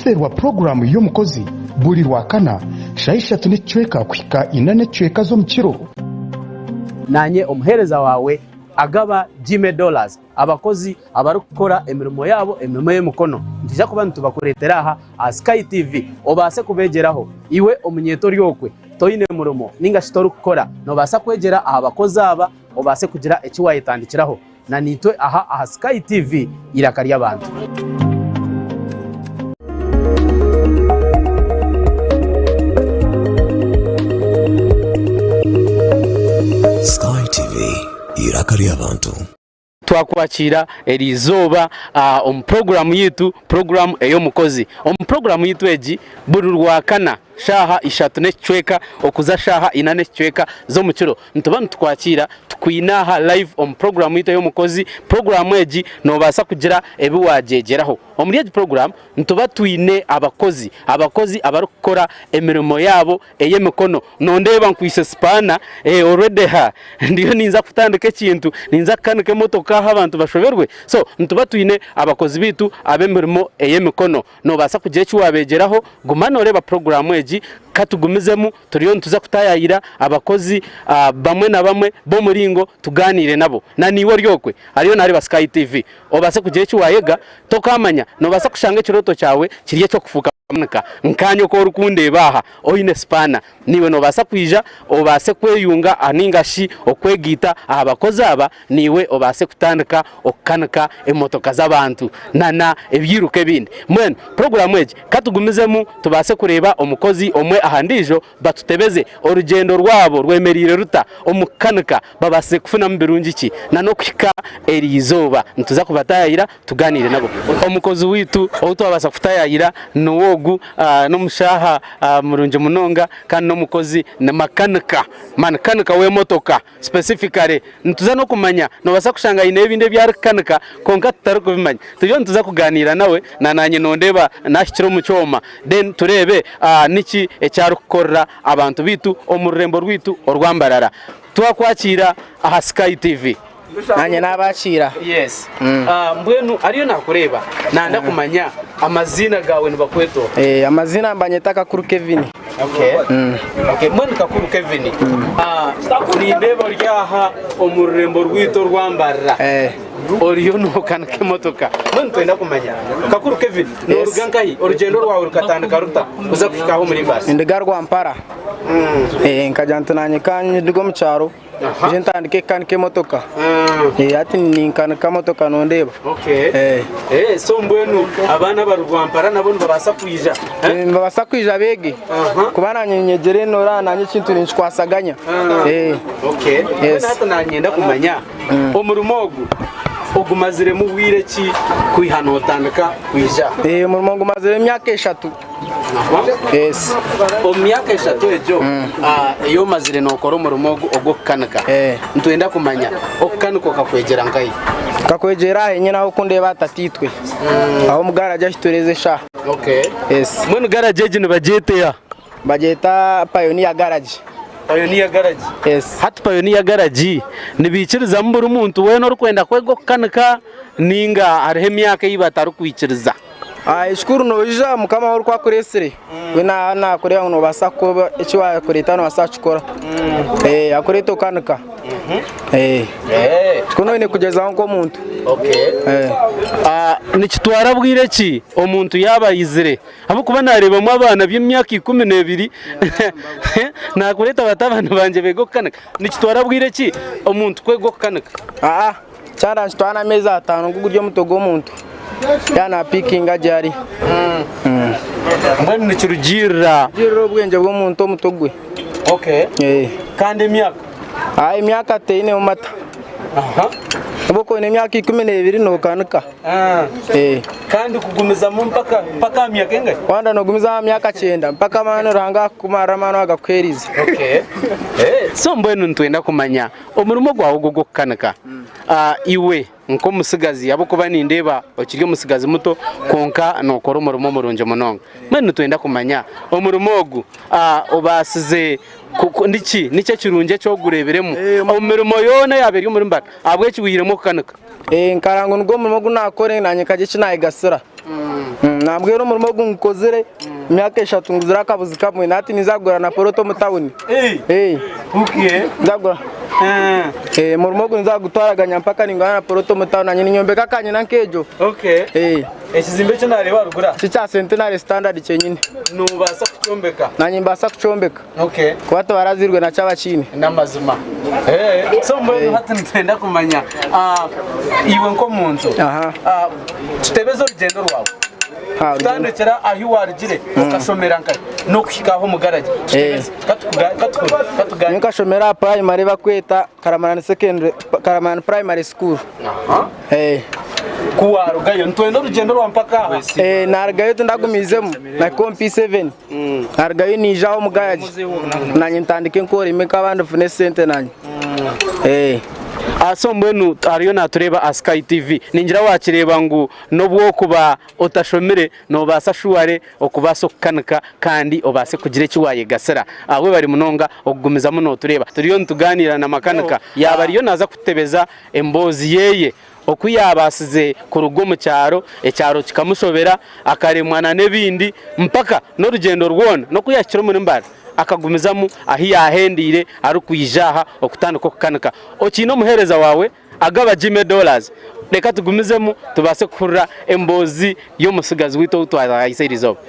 Orikufeerwa puroguraamu y'omukozi buri Rwakana, shaaha ishatu n'ekicweka kuhika ina n'ekicweka z'omukiro. Naanye omuheereza waawe Agaba Jimmy Dollars, abakozi abarikukora emirimo yaabo emirimo y'emikono nitwija kuba nitubakureetera aha aha Sky TV obaase kubeegyeraho. Iwe omunyeeto ori okwe toine murimo ninga shi torikukora noobaasa kwegyera aha bakozi aba obaase kugira eki waayetandikiraho na naitwe aha aha Sky TV eiraka ry'abantu. Sky TV, eiraka ry'abantu. Twakwakiira eri izooba omu puroguraamu yaitu, puroguraamu ey'omukozi. Omu puroguraamu yaitu egi, buri Rwakana shaaha ishatu n'ekicweka okuza shaaha ina n'ekicweka z'omukiro, nituba nitukwakiira tukwine aha live omu puroguraamu yaitu ey'omukozi. Puroguraamu egi noobaasa kugira ebi waagyegyeraho. Omuri egi puroguraamu nituba twine abakozi, abakozi abarikukora emirimo yaabo ey'emikono. Nondeeba nkwaitse sipaana already ha ndiyo ninza kutandika ekintu, ninza kukanika emotoka aha abantu bashoberwe. So nituba twine abakozi baitu ab'emirimo ey'emikono. Noobaasa kugira eki waabeegyeraho, guma nooreeba puroguraamu egi. Ka tugumizemu turiyo nituza kutaayaayira abakozi bamwe na bamwe b'omuringo tugaaniire nabo. Na naiwe ori okwe ariyo naareeba Sky TV obaase kugira eki waayega, tokaamanya noobaasa kushanga ekirooto kyawe kiri eky'okufuuka makanika. Nkaanye oku orikundeeba aha oine sipaana, naiwe noobaasa kwija obaase kweyunga nainga shi okwegaita aha bakozi aba naiwe obaase kutandika okukanika emotoka z'abantu nana ebyiruka ebindi. Mbwenu puroguraamu egi ka tugumizemu tubaase kureeba omukozi omwe aha ndiijo batutebeze orugyendo rwabo rwemereire ruta omu kukanika, babaasize kufunamu birungi ki nana okuhika eri izooba. Nituza kubataayayira tugaaniire nabo. Omukozi waitu ou twabaasa kutaayayira niwe ogu, n'omushaaha murungi munonga kandi n'omukozi ni makanika, manikanika w'emotoka. Specifically, nituza n'okumanya, noobaasa kushanga aine ebindi ebi arikukanika kwonka tutarikubimanya. Turiyo nituza kugaaniira nawe, na naanye noondeeba naahikire omu kyoma, then tureebe niki eki arikukorera abantu baitu omu rurembo rwaitu orwa Mbarara. Twakwakiira aha Sky TV. Naanye naabakiira. Yes. Mbwenu ariyo naakureeba, nanda kumanya amaziina gaawe nibakweta oha? Eh, amaziina nibanyeta Kakuru Kevin. Okay. Okay. Mbwenu Kakuru Kevin, ah, nindeeba ori aha omu rurembo rwaitu orwa Mbarara. Eh. Oriyo nookanika emotoka. Mbwenu nitwenda kumanya, Kakuru Kevin, nooruga nkahi? Orugyendo rwawe rukatandika ruta kuza kuhika aha omuri Mbarara? Ninduga Rwampara. Eh, nkagira nti naanye ka nduge omu kyaro. Nje ntandike kukanika emotoka. Eh, hati ninkanika motoka nondeeba. Okay. Eh. Eh, so mbwenu abaana abari Rwampara nabo nibabaasa kwija? Eh? Eh, Nibabaasa kwija beege. Aha. Kuba nanye nyegyere nora nanye ekintu ninkikwasaganya. Ah. Eh. Okay. Yes. Mbwenu hati nanyenda kumanya omurimo ogu ogumaziremu bwire ki kwiha notandika kwija? Eh, omurimo ngumazire emyaka eshatu. Yes. Omu myaka eshatu egyo ei omazire nookora omurimo ogu ogw'okukanika, Eh. nitwenda kumanya okukanika okakwegyera nkahi? Nkakwegyera aha enyine aho okundeeba aha tataitwe. Aho omu garagi ahu tureeza eshaaha. Okay. Yes. Mbwenu garagi egi nibagyeta eha? Bagyeta Pioneer Garage. Pioneer Garage. Yes. Hati Pioneer Garage nibaikirizamu buri muntu weena orikwenda kwega okukanika nainga hariho emyaka ei batarikwikiriza? Ekikuru noija mukama wawe oriku akuresire we nakureeba ngu nobaasa kuba eki wakureeta nobaasa kukikora akureete okanika ekikuru noine kugyezaho nk'omuntu. Nikitwara bwire ki omuntu yaaba aizire ahabw'okuba naareebamu abaana b'emyaka 12 naakureeta batabani bangye beege okukanika. Nikitwara bwire ki omuntu kwega okukanika? Kyaba nikitwara n'ameezi atano ngu guri omutwe gw'omuntu yaaba napikinga gye ari. Mbwenu nikirugiirira. Nikirugiirira obwengye bw'omuntu omutwe gwe. Okay. Kandi emyaka? Emyaka teinemu mata. Obu okuba oine emyaka 12 nokanika. Kandi kugumizamu mpaka mpaka aha myaka engahi? Wanda nogumizamu aha myaka kyenda mpaka amaani Ruhanga akukumarira amaani agakuherize. Okay. So mbwenu nitwenda kumanya Omurimo gwawe ogu ogw'okukanika, iwe nk'omutsigazi ahabw'okuba nindeeba okiri omutsigazi muto kwonka nookora omurimo murungi munonga. Mbwenu nitwenda kumanya omurimo ogu obaasize niki niki ekirungi eki ogureebiremu omu mirimo yoona eyaaba eri omuri Mbarara ahabw'eki waihiremu okukanika? Nkareba ngu nigwo murimo ogu naakora naanye nkagira eki naayegasira. Nambwenu omurimo ogu ngukozire emyaka eshatu nguzire akabuzi kamwe nahati ninza kugura na poloti omu tawuni. Ninza kugura omurimo ogu ninza kugutwaraganya mpaka ningura na poloti omu tawuni nanye ninyombeka akanyina nk'egyo. Ekizimbe eki nareeba aharuguru aha. Eki ekya Centenary Standard kyenyine. Nobaasa kukyombeka? Nanye nimbaasa kukyombeka. Kuba tibarazairwe nakyo abakiine. N'amazima. So mbwenu hati nitwenda kumanya iwe nk'omuntu tutebeze orugyendo rwawe kutandikira ahu warugire okashomera nkahi n'okuhika aho omu garagi. Tutebeze katuganire. Nkashomera aha primary bakweta Karamarani secondary Karamarani primary school. Ku warugayo nitwenda orugyendo rwawe mpaka aha. Narugayo tindagumiizemu nahika omu P7. Narugayo naija aho omu garagi nanye ntandike nkoreme nk'abandi nfune esente nanye. So mbwenu ariyo natureeba aha Sky TV ningira wakireeba ngu n'obu okuba otashomire nobaasa shuware okubaasa okukanika kandi obaase kugira eki wayegasira. Webare munonga okugumizamu notureeba. Turiyo nituganiira na makanika yaaba ariyo naza kututebeza emboozi yeye. Oku yaabaasize kuruga omu kyaro, ekyaro kikamushobera, akaremwa n'ebindi mpaka n'orugyendo rwona n'oku yaahikire omuri Mbare akagumizamu ahu yaahendeire arikwija aha okutandika okukanika. Okiine omuheereza waawe Agaba Jimmy Dollars. Reka tugumizemu tubaase kuhurira emboozi y'omutsigazi waitu ou twahayise erizooba.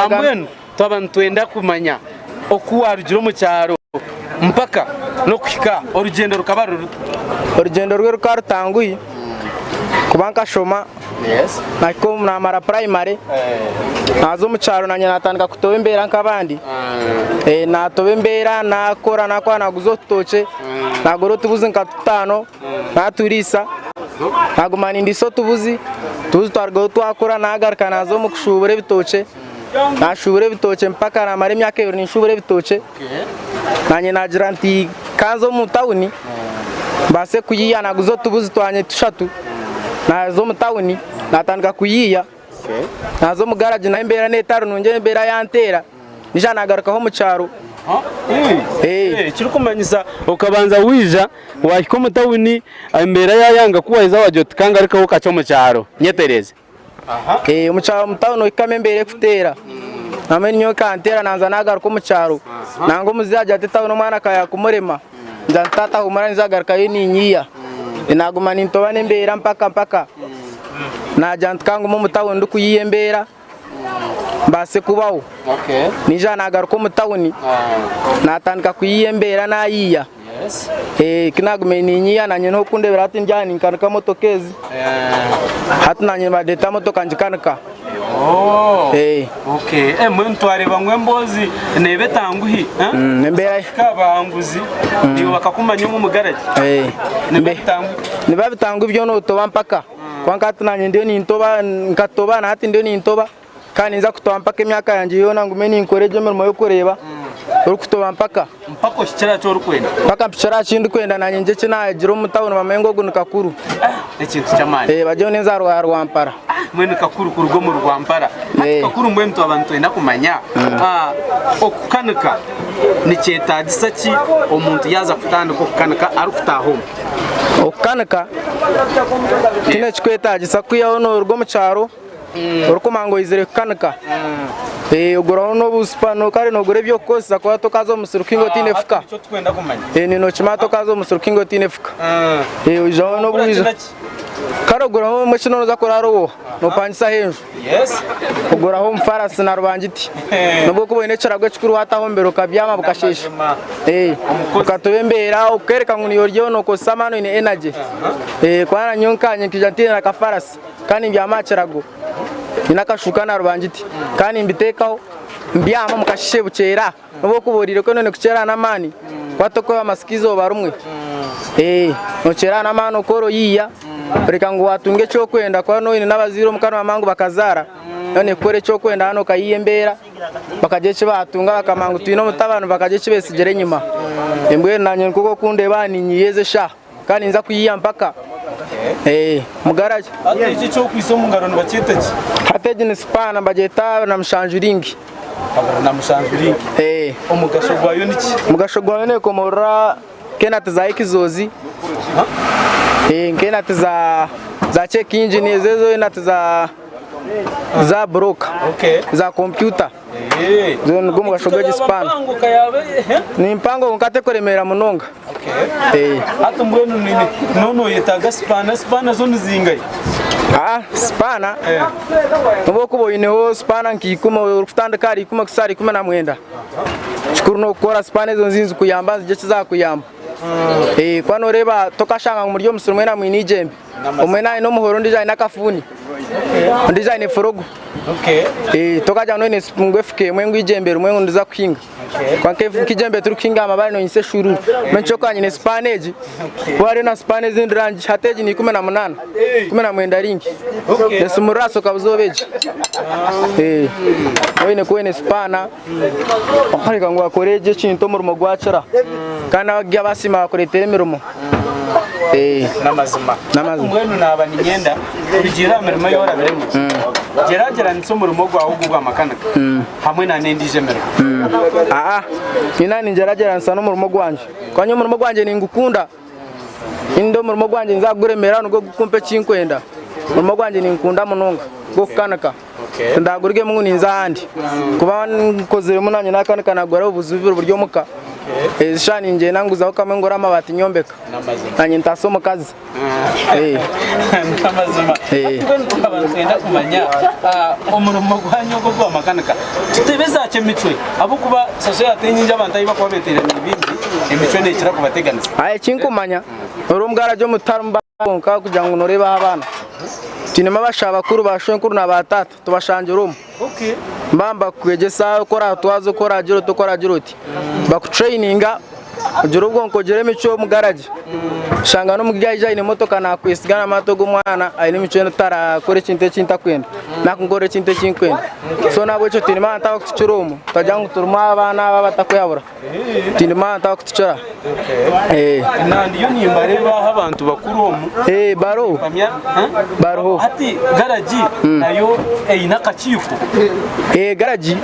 Mbwenu twaba nitwenda kumanya oku waarugire omu kyaro mpaka n'okuhika aha, orugyendo rukaba ruri ruta? Orugyendo rwe rukaba rutanguhi kuba nkashoma nahika omu namara primary naza omu kyaro nanye natandika kutoba embeera nk'abandi natoba embeera nakora nakora naguza otutookye nagura otubuzi nka tutaano naturiisa naguma nindiisa otubuzi otubuzi twarugaho twakura nagaruka naza omu kushuubura ebitookye. Nashuubura ebitookye mpaka namara emyaka ebiri ninshuubura ebitookye. Nanye nagira nti kanze omu tawuni mbaase kuyiiya naguza otubuzi twangye tushatu naza omu tawuni natandika kuyiiya naza omu garagi naho embeera netari nungi embeera yanteera naija nagarukaho omu kyaro. Ekirikumanyisa okabanza waija wahika omu tawuni embeera yayanga ku waheza wagira oti kangarukeho kakye omu kyaro nyetereeze. Omu kyaro omu tawuni ohikamu embeera ekuteera. Nambwenu nyowe ekanteera nanza nagaruka omu kyaro. Nangwa omuzeeyi agira ati etawuni omwana akaba yakumurema. Ngira nti taata humura ninza kugarukayo ninyiiya. Naguma nintoba n'embeera mpaka mpaka. Nagira nti kangume omu tawuni ndikuyiiya embeera mbaase kubaho. Naija nagaruka omu tawuni natandika kuyiiya embeera nayiiya. Ku naagumire niinyiiya naanye niho okundeebera hati ndi aha ninkanika motoka ezi. Hati naanye nibandeeta motoka ngikanika. Mbwenu twareeba ngu emboozi neeba etanguhi. Kabanguzi iwe bakakumanya omu mugaragi. Nibiba bitanguhi byona otoba mpaka. Kwonka hati naanye ndiyo nintoba nkatoba na hati ndiyo nintoba. Kandi ninza kutoba mpaka emyaka yangye yoona ngume ninkora egyo emirimo y'okureeba orikutoba mpaka. Mpaka ohikire aha ki orikwenda. Mpaka mpikire aha ki ndikwenda naanye ngye eki naagira omu tawuni bamanye ngu ogu ni kakuru. Ekintu ky'amaani. Bagye ngu n'enzaarwa ya Rwampara. Mbwenu kakuru kuruga omu Rwampara. Hati kakuru mbwenu twaba nitwenda kumanya okukanika nikyetaagisa ki omuntu yaaza kutandika okukanika arikutaaha omu? Okukanika tihaine ekikwetaagisa kwihaho nooruga omu kyaro. Orikumanya ngu oizire kukanika, oguraho n'obusipano kare noogura eby'okukozesa kuba tokaza omu musiri kuhinga otaine fuka. Nookimanya tokaza omu musiri kuhinga otaine fuka. Oijaho n'obwija. Kare oguraho obumwe eki nooza kuraara owoha, noopangisaho enju. Oguraho omufarasi na rubangiti. N'obu orikuba oine ekirago ekikuru waataho omu biro okabyama bukasheesha. Okatoba embeera okereka ngu niiwe oriyo nookozesa amaani oine energy. Kuba nanyowe nkanye nkaija ntaine na kafarasi. Kandi mbyama aha kirago, nyine akashuuka na rubangiti, kandi mbiteekaho, mbyama omu kashishe bukyera. N'obu orikuba oriire kwenda nikukyera n'amaani, kuba tokweba matsiko eizooba rimwe. Nokyera n'amaani okora oyiiya, kureka ngu waatunga eki orikwenda kuba noba oine n'abazaire omuka nibamanya ngu bakazaara, none kukora eki orikwenda hanu okayiiya embeera, bakagira eki baatunga bakamanya ngu twine omutabani bakagira eki beetsigira enyima. Mbwenu naanye nikwo orikundeeba aha ninyiiya ezi eshaaha. Kandi ninza kuyiiya mpaka mugarage. Hati eki ekyokwitsa omu ngaro nibakyeta ki? Hati egi ni sipaana nibagyeta na mushanju ringi. Na mushanju ringi. Omugasho gwayo niki? Omugasho gwayo nekomorora nk'enati za ekizozi, nk'enati za check engine ezo enati za. Za buroka za kompyuta nigwo mugasho gw'egi sipana. Ni mpango kwonka tekuremeera munonga. Hati mbwenu noyetaaga sipana, sipana zo nizingahi? Sipana nobu orikuba oineho sipana nka ikumi orikutandika ahari ikumi kuhitsya ahari 19. Ekikuru n'okukora sipana ezo nizikuyamba nizigira eki zaakuyamba. Kuba noreeba tokashanga ngu muri omu musiri mwena mwine eigyembe. Omwe aine omuhoro ondiijo aine akafuuni ondiijo aine forogo. Tokagira ngu oine efuka emwe ngu eigyembe rimwe ngu ninza kuhinga. Kwonka nk'eigyembe turikuhinga aha mabaare nonyitsa eshururu. Mbwenu nikyo nyine sipaana egi kuba hariyo na sipaana ezindi rangi hati egi ni 18, 19 ringi. Nesimurira aha buzooba egi. Oine kuba oine sipaana Okareka ngu akore gye ekintu omurimo gwakira kandi abari abasiima bakureetera emirimo. N'amazima. N'amazima. Mbwenu naaba niinyenda kurugiirira aha mirimo ei orabiremu, gyeragyeranisa omurimo gwawe ogu ogwa makanika hamwe n'endiijo emirimo. Aa, nyowe ningyeragyeranisa n'omurimo gwangye. Ahabw'okuba nyowe omurimo gwangye ningukunda. Ndi omurimo gwangye ninza kuguremera nigwo gukumpa eki nkwenda. Omurimo gwangye ningukunda munonga gw'okukanika. Tindagurugemu ngu ninza ahandi. Kuba nkoziremu nanye nakanika nagura obuju bubiri buri omuka. Ezi shaaha ningyenda nguzaho kamwe ngure amabaati nyombeka. Nanye ntaasa omukazi. N'amazima. Hati mbwenu twaba nitwenda kumanya omurimo gwanyu ogu ogwa makanika tutebeza ki emicwe ahabw'okuba society enyingi abantu ahu barikuba beteeraniire baingi emicwe neekira kubateganisa. Ekinkumanya ori omu garagi omu tiharimu baana bonka kugira ngu noreebaho abaana. Twinemu abashaija bakuru ba shwenkuru na ba taata tubashangire omu. Nibaba nibakwegyesa oku oratwaze, oku oragira oti, oku oragira oti. Bakutureyininga ogire obwonko ogire emicwe omu garagi. Oshanga n'omugiga yaija aine emotoka nakwesiga naamuha ati ogu omwana aine emicwe tarakora ekintu eki ntakwenda, nakunkorera ekintu eki nkwenda. So nahabwekyo twinemu abantu abakutukira omu, tutagira ngu turimu abaana aba abatakweyabura. Twinemu abantu abakutukira. Ndiyo nimbareeba aho abantu bakuru omu. Bariho. Bariho. Hati garagi nayo eine akakiiko? Garagi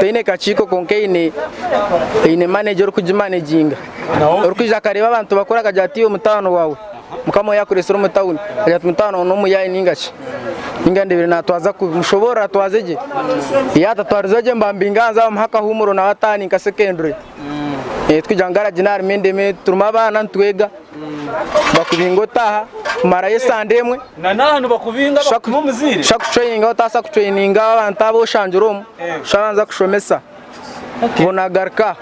teine kakiiko kwonka eine eine manager orikugimaneginga. Orikwija akareeba abantu bakuru akagira ati iwe mutaano waawe mukama we yakureetsire omu tawuni akagira ati mutaano waawe n'omuyaayi ninga ki ninga ndebire naatwaza kubi mushoboorore atwaze gye. Yaatatwarize gye mba mbinga nza bamuhe akahuumuro nawe ataaha ninka secondary. Tikugira ngu garagi naharimu endeme turimu abaana nitwega bakubinga otaaha kumarayo esande emwe. Na n'aha nibakubinga bakutuma omuzaire? Tusha kutureyininga otaasa kutureyininga abantu abu oshangire omu tusha banza kushomesa bonagaruka.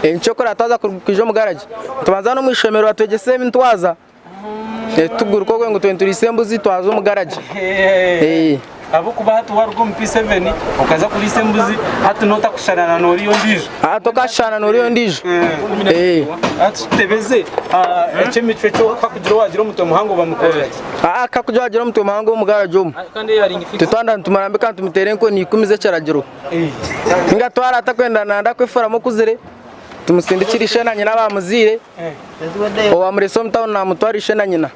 Nikyo kora twaza kwija omu garagi nitubanza n'omu ishomero batwegyesa emitwaza tuguruka okwe ngu twena turiise embuzi twaza omu garagi. Ahabw'okuba hati waruga omu P7 okaza kuriisa embuzi hati notakushushana n'oriya ondiijo. Tokashushana n'oriya ondiijo. Hati tutebeze eky'emicwe kyo kakugira owagira omutwe muhango bamukorera ki? Kakugira owagira omutwe muhango omu garagi omu titwanda nitumurambika nitumuteera enkoni ikumi z'ekiragiro. Ninga twara atakwenda nanda kwefuramu okuzire tumusindikire ishe na nyina abamuzaire owamuretse omu tawuni namutwara ishe na nyina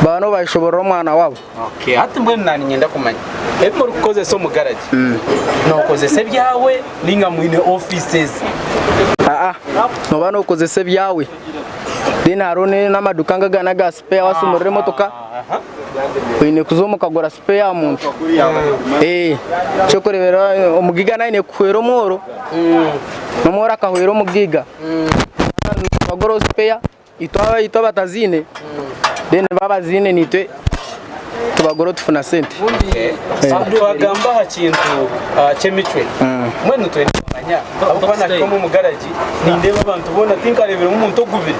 baba nibo bayeshoborora omwana wabo. Okay, hati mbwenu nanye niinyenda kumanya ebi murikukozesa omu garagi nokozesa ebyawe ninga mwine offices? Aa noba nokozesa ebyawe then hariho n'amaduka nga aga spare wasimurira emotoka oine kuza omu kagura spare aha muntu. Ekyokureeberaho omugaiga naaba aine kuhwera omworo, n'omworo akahwera omugaiga. Nibaguraho spare itwe abataziine then bo abaziine naitwe tubaguraho tufuna sente. Twagamba aha kintu ky'emicwe, mbwenu nitwenda kumanya ahabw'okuba nahika omu garagi nindeeba abantu boona tinkareebiremu omuntu ogubire.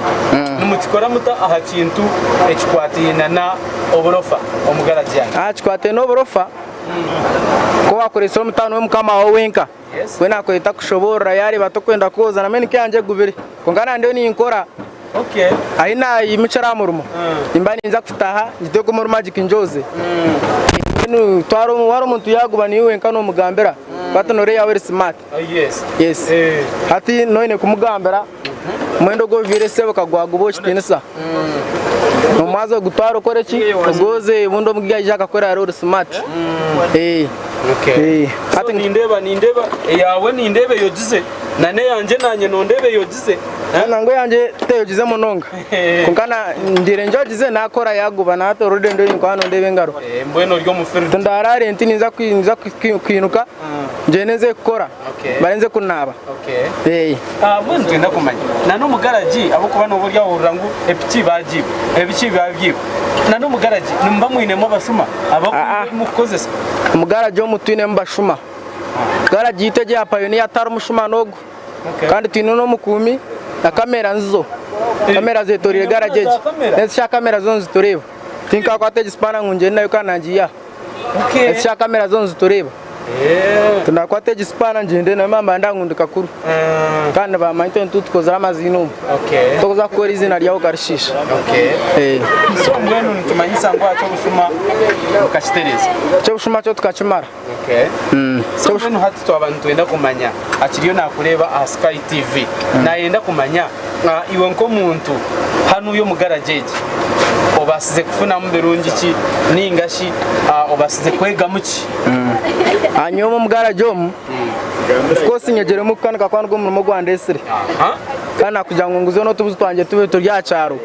Nimukikora muta aha kintu ekikwataine na oburofa omu garagi yanyu? Aha kikwataine n'oburofa, ku waakureetsire omutaano we mukama waawe wenka, we naakweta kushoboorora yaareeba tokwenda kwoza nambwenu nk'eyangye egubire. Kwonka naaba ndiyo ninkora, ahi naayimukira aha murimo, nimba ninza kutaaha ngiteeke omu rumagiki ngyoze. Mbwenu waaba omuntu yaaguba niiwe wenka noomugambira, hati nooreeba yaaba ori simaati. Yes. Hati noine kumugambira omwenda ogu oviire sebo gwaguba ekitiinisa. Omwazi ogutware okore ki? Ogwoze obundi omugiga aije akakora ari ori smart. So nindeeba nindeeba eyawe nindeeba eyogize. Na n'eyangye naanye nondeeba eyogize. Nangwa eyangye teyogize munonga kwonka ndiire ngyogize nakora yaguba nahati already ndiyo ninkuba nondeeba engaro. Mbwenu ori omu field. Tindaraare nti ninza kwinuka ngyende nze kukora mare nze kunaaba. Mbwenu nitwenda kumanya na n'omu garagi ahabw'okuba nooba ori aho ohurira ngu epiki baagiiba, ebiki baabiiba. Na n'omu garagi nimuba mwinemu abashuma abarikwiba ebi murikukozesa? Omu garagi omu twinemu bashuma. Garagi yaitu egi eya Pioneer tiharimu mushuma n'ogwo. Kandi twine n'omukuumi na kamera nizo. Kamera zetoroire garagi egi. N'ezisha kamera zo nizitureeba. Tinkakwata egi sipana ngu ngyende nayo kandi nangiiha aha. Ezisha kamera zo nizitureeba. Tindakwata egi sipana ngyende nayo mba nda ngu ndi kakuru. Kandi nibamanya itwe nitutukozire amaziina omu. Tokuza kukora eiziina ryawe okarishiisha. So mbwenu nitumanyisa ngu aha ky'obushuma mukakitereeza? Eky'obushuma kyo tukakimara. So mbwenu hati twaba nitwenda kumanya akiriyo nakureeba aha Sky TV nayenda kumanya iwe nk'omuntu hanuya omu garage egi obaasize kufunamu birungi ki ninga shi obaasize kwegamu ki? Nyowe omu garage omu of course nyegyeremu kukanika kuba nigwo murimo ogwandetsire kandi nakugira ngu nguze n'otubuzi twangye tubiri turi aha kyaro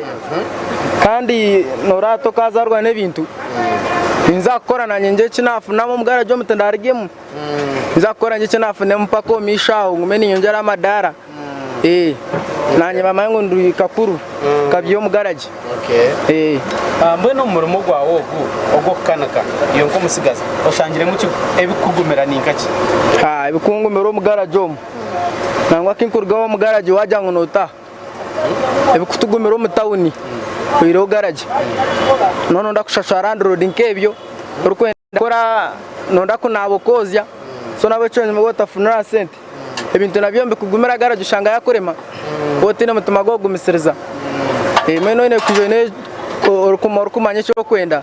kandi noreeba tokazaarwa n'ebintu. Ninza kukora nanye ngire eki nafunamu omu garage omu tindarugemu. Ninza kukora ngire eki nafunamu mpaka omu maisho aho ngume ninyongyera amadaara. Nanye bamanye ngu ndi kakuru nkabyiha omu garage. Mbwenu omu murimo gwawe ogu ogw'okukanika iwe nk'omutsigazi oshangiremu ki ebirikukugumira ninka ki? Ebikungumira omu garage omu, nangwa kinkurugaho omu garage wagira ngu notaha. Ebikutugumira omu tawuni oihireho garagi noba noyenda kushashura landiroodi nk'ebyo, orikwenda kukora noyenda kunaaba okozya so nahabwekyo waaba otafunire aha sente ebintu nabyo nibikugumira garagi oshanga yakurema waaba otaine mutima gw'okugumisiriza. Mbwenu oine kwija oine orikumanya eki orikwenda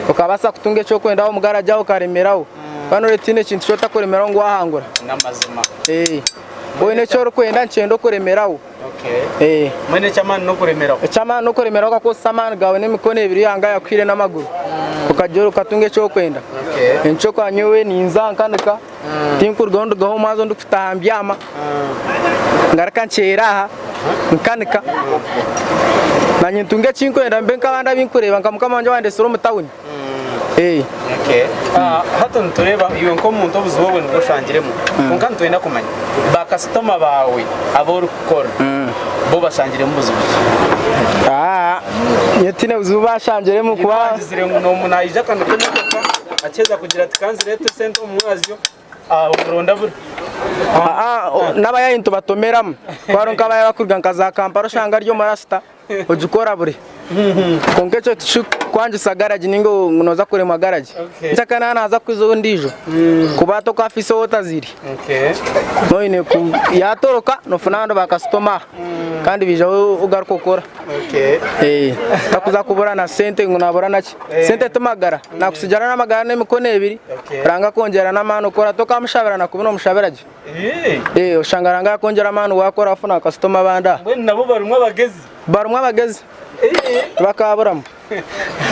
okabaasa kutunga eki orikwenda omu garagi aho okaremeraho kandi noreeba tihaine ekintu eki otakuremeraho ngu wahangura. Oine eki orikwenda nikyenda okuremeraho. Mbwenu eky'amaani n'okuremeraho. Eky'amaani n'okuremeraho okakozesa amaani gaawe n'emikono ebiri Ruhanga yakuhaire n'amaguru okagira okatunga eki orikwenda. Nikyo kwa nyowe ninza nkanika tinkurugaho ndugaho omwazyo ndikutaaha mbyama ngaruka nkyera aha nkanika nanye ntunge eki nkwenda mbe nk'abandi abu nkureeba nka mukama wangye owandetsire omu tawuni. Hati nitureeba iwe nk'omuntu obuzibu obwo nibwo oshangiremu kwonka nitwenda kumanya bakasitoma baawe abu orikukora bo bashangiremu buzibu ki? Nyowe tihaine buzibu bashangiremu kuba. Wangizire ngu n'omu naija akanika emotoka akiheza kugira ati kanzireete sente omu mwazyo omuronda buri. N'abayaayi nitubatomeramu ku hariho nk'abayaayi abarikuruga nka za Kampala oshanga ari omurasita. Ogikora buri. Kwonka ekyo tikikukwangisa garagi ninga ngu noza kuremwa garagi. Nkyakare naaba naaza kukuza ondiijo kuba tokafiisa ou otazaire. Noine ku yaatoroka nofuna abandi ba kasitoma kandi baija ogaruka okora. Takuza kubura na sente ngu nabura naki. Sente ti magara, nakutsigira n'amagara n'emikono ebiri Ruhanga akwongyera n'amaani okora tokamushabira na kubi nomushabira gye. Oshanga Ruhanga yakwongyera amaani wakora wafuna kasitoma abandi aha. Mbwenu nabo barimu abagezi? Barimu abagezi tibakaburamu.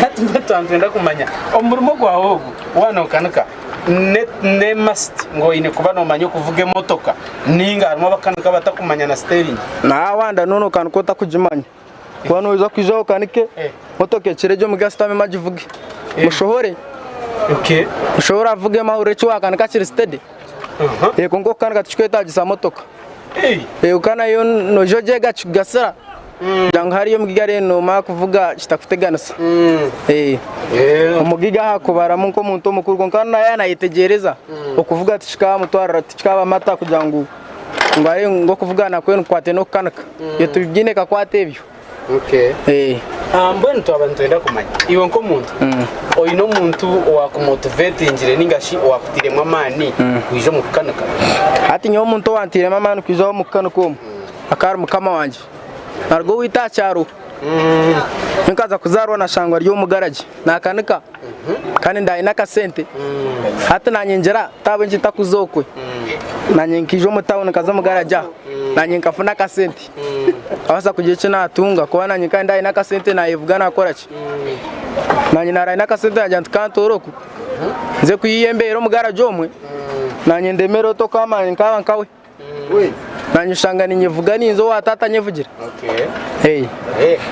Hati mbwenu twaba nitwenda kumanya omurimo gwawe ogu waaba nokanika ne must ngu oine kuba nomanya okuvuga emotoka ninga harimu abakanika abatakumanya na siteringi? Wanda nokanika otakugimanya kuba noija kwija okanike motoka ekire gye omugi ashutame agivuge mushohore mushohore avugemu ahurire eki wakanika kiri steady. Kwonka okukanika tikikwetagisa motoka. Kwonka nayo noija ogyega kikugasira kugira ngu hariya omugiga hariya nomara kuvuga kitakuteganisa. Omugiga aha kubaramu nk'omuntu omukuru kwonka nawe nayetegyereza okuvuga tikikaamutwarira tikikaba mata kugira ngu ngu okuvuga nakwo nikukwate n'okukanika. Ebyo tibiine kakwate ebyo. Mbwenu twaba nitwenda kumanya iwe nk'omuntu oine omuntu owakumotivetingire ninga shi owakutairemu amaani kwija omu kukanika? Hati nyowe omuntu owantairemu amaani kwija omu kukanika omu akaba ari mukama wangye naruga owaitu aha kyaro. Nyowe nkaza kuzaarwa nashangwa ari omu garagi nakanika kandi ndayine akasente. Hati nanye ngira ahabw'enki ntakuza okwe nanye nkaija omu tawuni nkaza omu garagi aho nanye nkafuna akasente. Nkabaasa kugira eki naatunga kuba naanye nkaba ndi n'akasente naayevuga naakora ki. Naanye naaraire n'akasente naagira nti ka ntoore oku nze kwiha embeera omu garagi omwe naanye ndemere oti okw'amaani nkaaba nkawe. Naanye oshanga ninyevuga ninza owa taata anyevugira.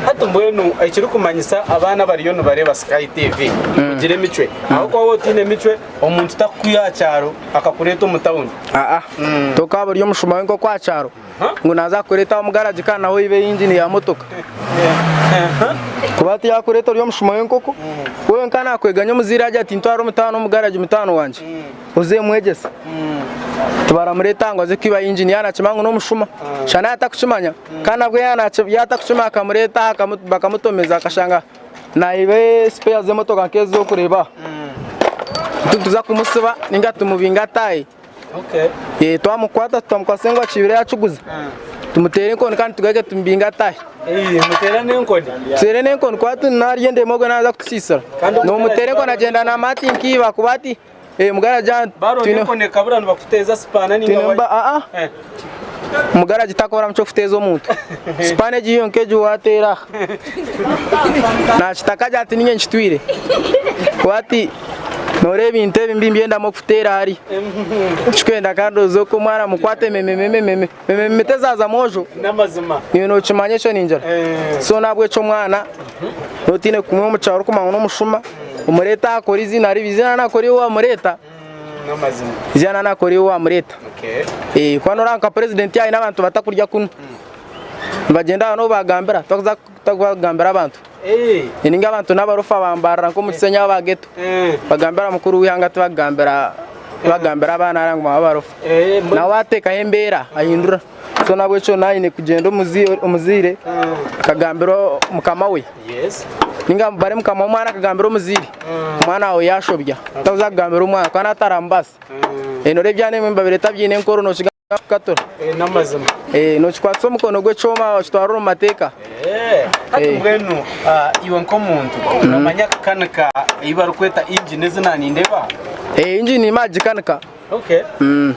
Hati mbwenu ekirikumanyisa abaana abariyo nibareeba Sky TV kugira emicwe ahabw'okuba waaba otaine emicwe omuntu takukwiha aha kyaro akakureeta omu tawuni. Aa tokaaba ori omushuma wenka okwa kyaro ngu naaza kukureeta omu garagi kandi nawe oibe yingini ya motoka. Kuba tiyakureeta ori omushuma w'enkoko, we wenka naakweganya omuzaire agira ati ntwara omutaano omu garagi mutaano wangye. Oze mwegyese. Tibaramureeta ngu aze kwiba yingini yaaba naakimanya ngu n'omushuma. Shana yaaba atarikukimanya kandi nabwo yaaba atarikukimanya akamureeta aha bakamutomeza akashanga naiba sipeya z'emotoka nk'ezi orikureeba aha. Nituza kumusiba ninga tumubinge ataahe. Twamukwata tutamukwatse ngu akiibire yakiguza, tumuteere enkoni kandi tugaruke tumubinge ataahe. Tuteere n'enkoni kuba narya endemu ogwe naaza kutusiisira. Nomuteera enkoni agyenda namaati nk'iba kuba ati Omugaragi takora mu ky'okuteeza omuntu. Sipana egi yonka egi waateera aha. Naakitaka agira ati niinye nkitwire. Kuba ati nooreeba ebintu ebi mbimbendamu okuteera hariya. Ekikwenda kandi oze oku omwana amukwate mememememe. Memememe tezaaza mwojo. Iwe nookimanya ekyo ningira. So n'ahabw'ekyo omwana nootiine kumuha omu kyaro orikumanya ngu n'omushuma, omureete aha akore eiziina ribi. Eiziina naakora iwe waamureeta, eiziina naakora iwe waamureeta. Kuba nooreeba nka purezidenti aine abantu batakurya kunu, nibagyenda aho n'obu bagambira, barikugambira abantu. Ninga abantu n'abarofa bambarira nk'omu Kisenyi aba geto, bagambira mukuru w'eihanga tibakugambira tibakugambira abaana hariya ngu b'abarofa. Nawe ateekaho embeera ahindura. So n'ahabw'ekyo naaba aine kugyenda omuzaire akagambira mukama we. Ninga bari mukama w'omwana akagambira omuzaire, omwana waawe yaashobya. Otakuza kugambira omwana kuba naaba ataramubaasa. Noreeba ebyana ebimwe nibabireeta biine enkoro nokiga. Kukatura. N'amazima. Nokikwatisa omukono gw'ekyoma okitwara omu mateeka. Hati mbwenu iwe nk'omuntu nomanya kukanika ei barikweta engine ezi nanindeeba aha? Engine nagikanika. Okay.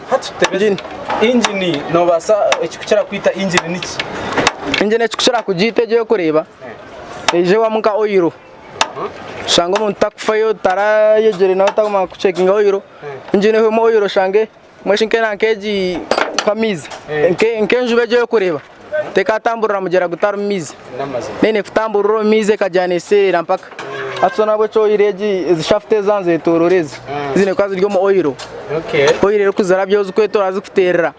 Hati tutebeze. Engine nobaasa ekikukira kwita engine niki? Engine ekikukira kugiita egi orikureeba eija ewamu nka oil. Oshanga omuntu takufayo tarayegyire nawe takumanya kucekinga oil. Engine ehwemu oil oshange Mbwenu shi nk'enaha nk'egi nk'amaizi nk'enjubu egi orikureeba tekatamburira mugyera gutarimu maizi eine kutamburira omu maizi ekagyenda neeseerera mpaka. Hati so n'ahabw'ekyo oyiro egi ezi shafuti ezi nizeetooroora ezi ziine kuba ziri omu oyiro. Oyiro erikuzirabyaho zirikwetooroora zirikuteerera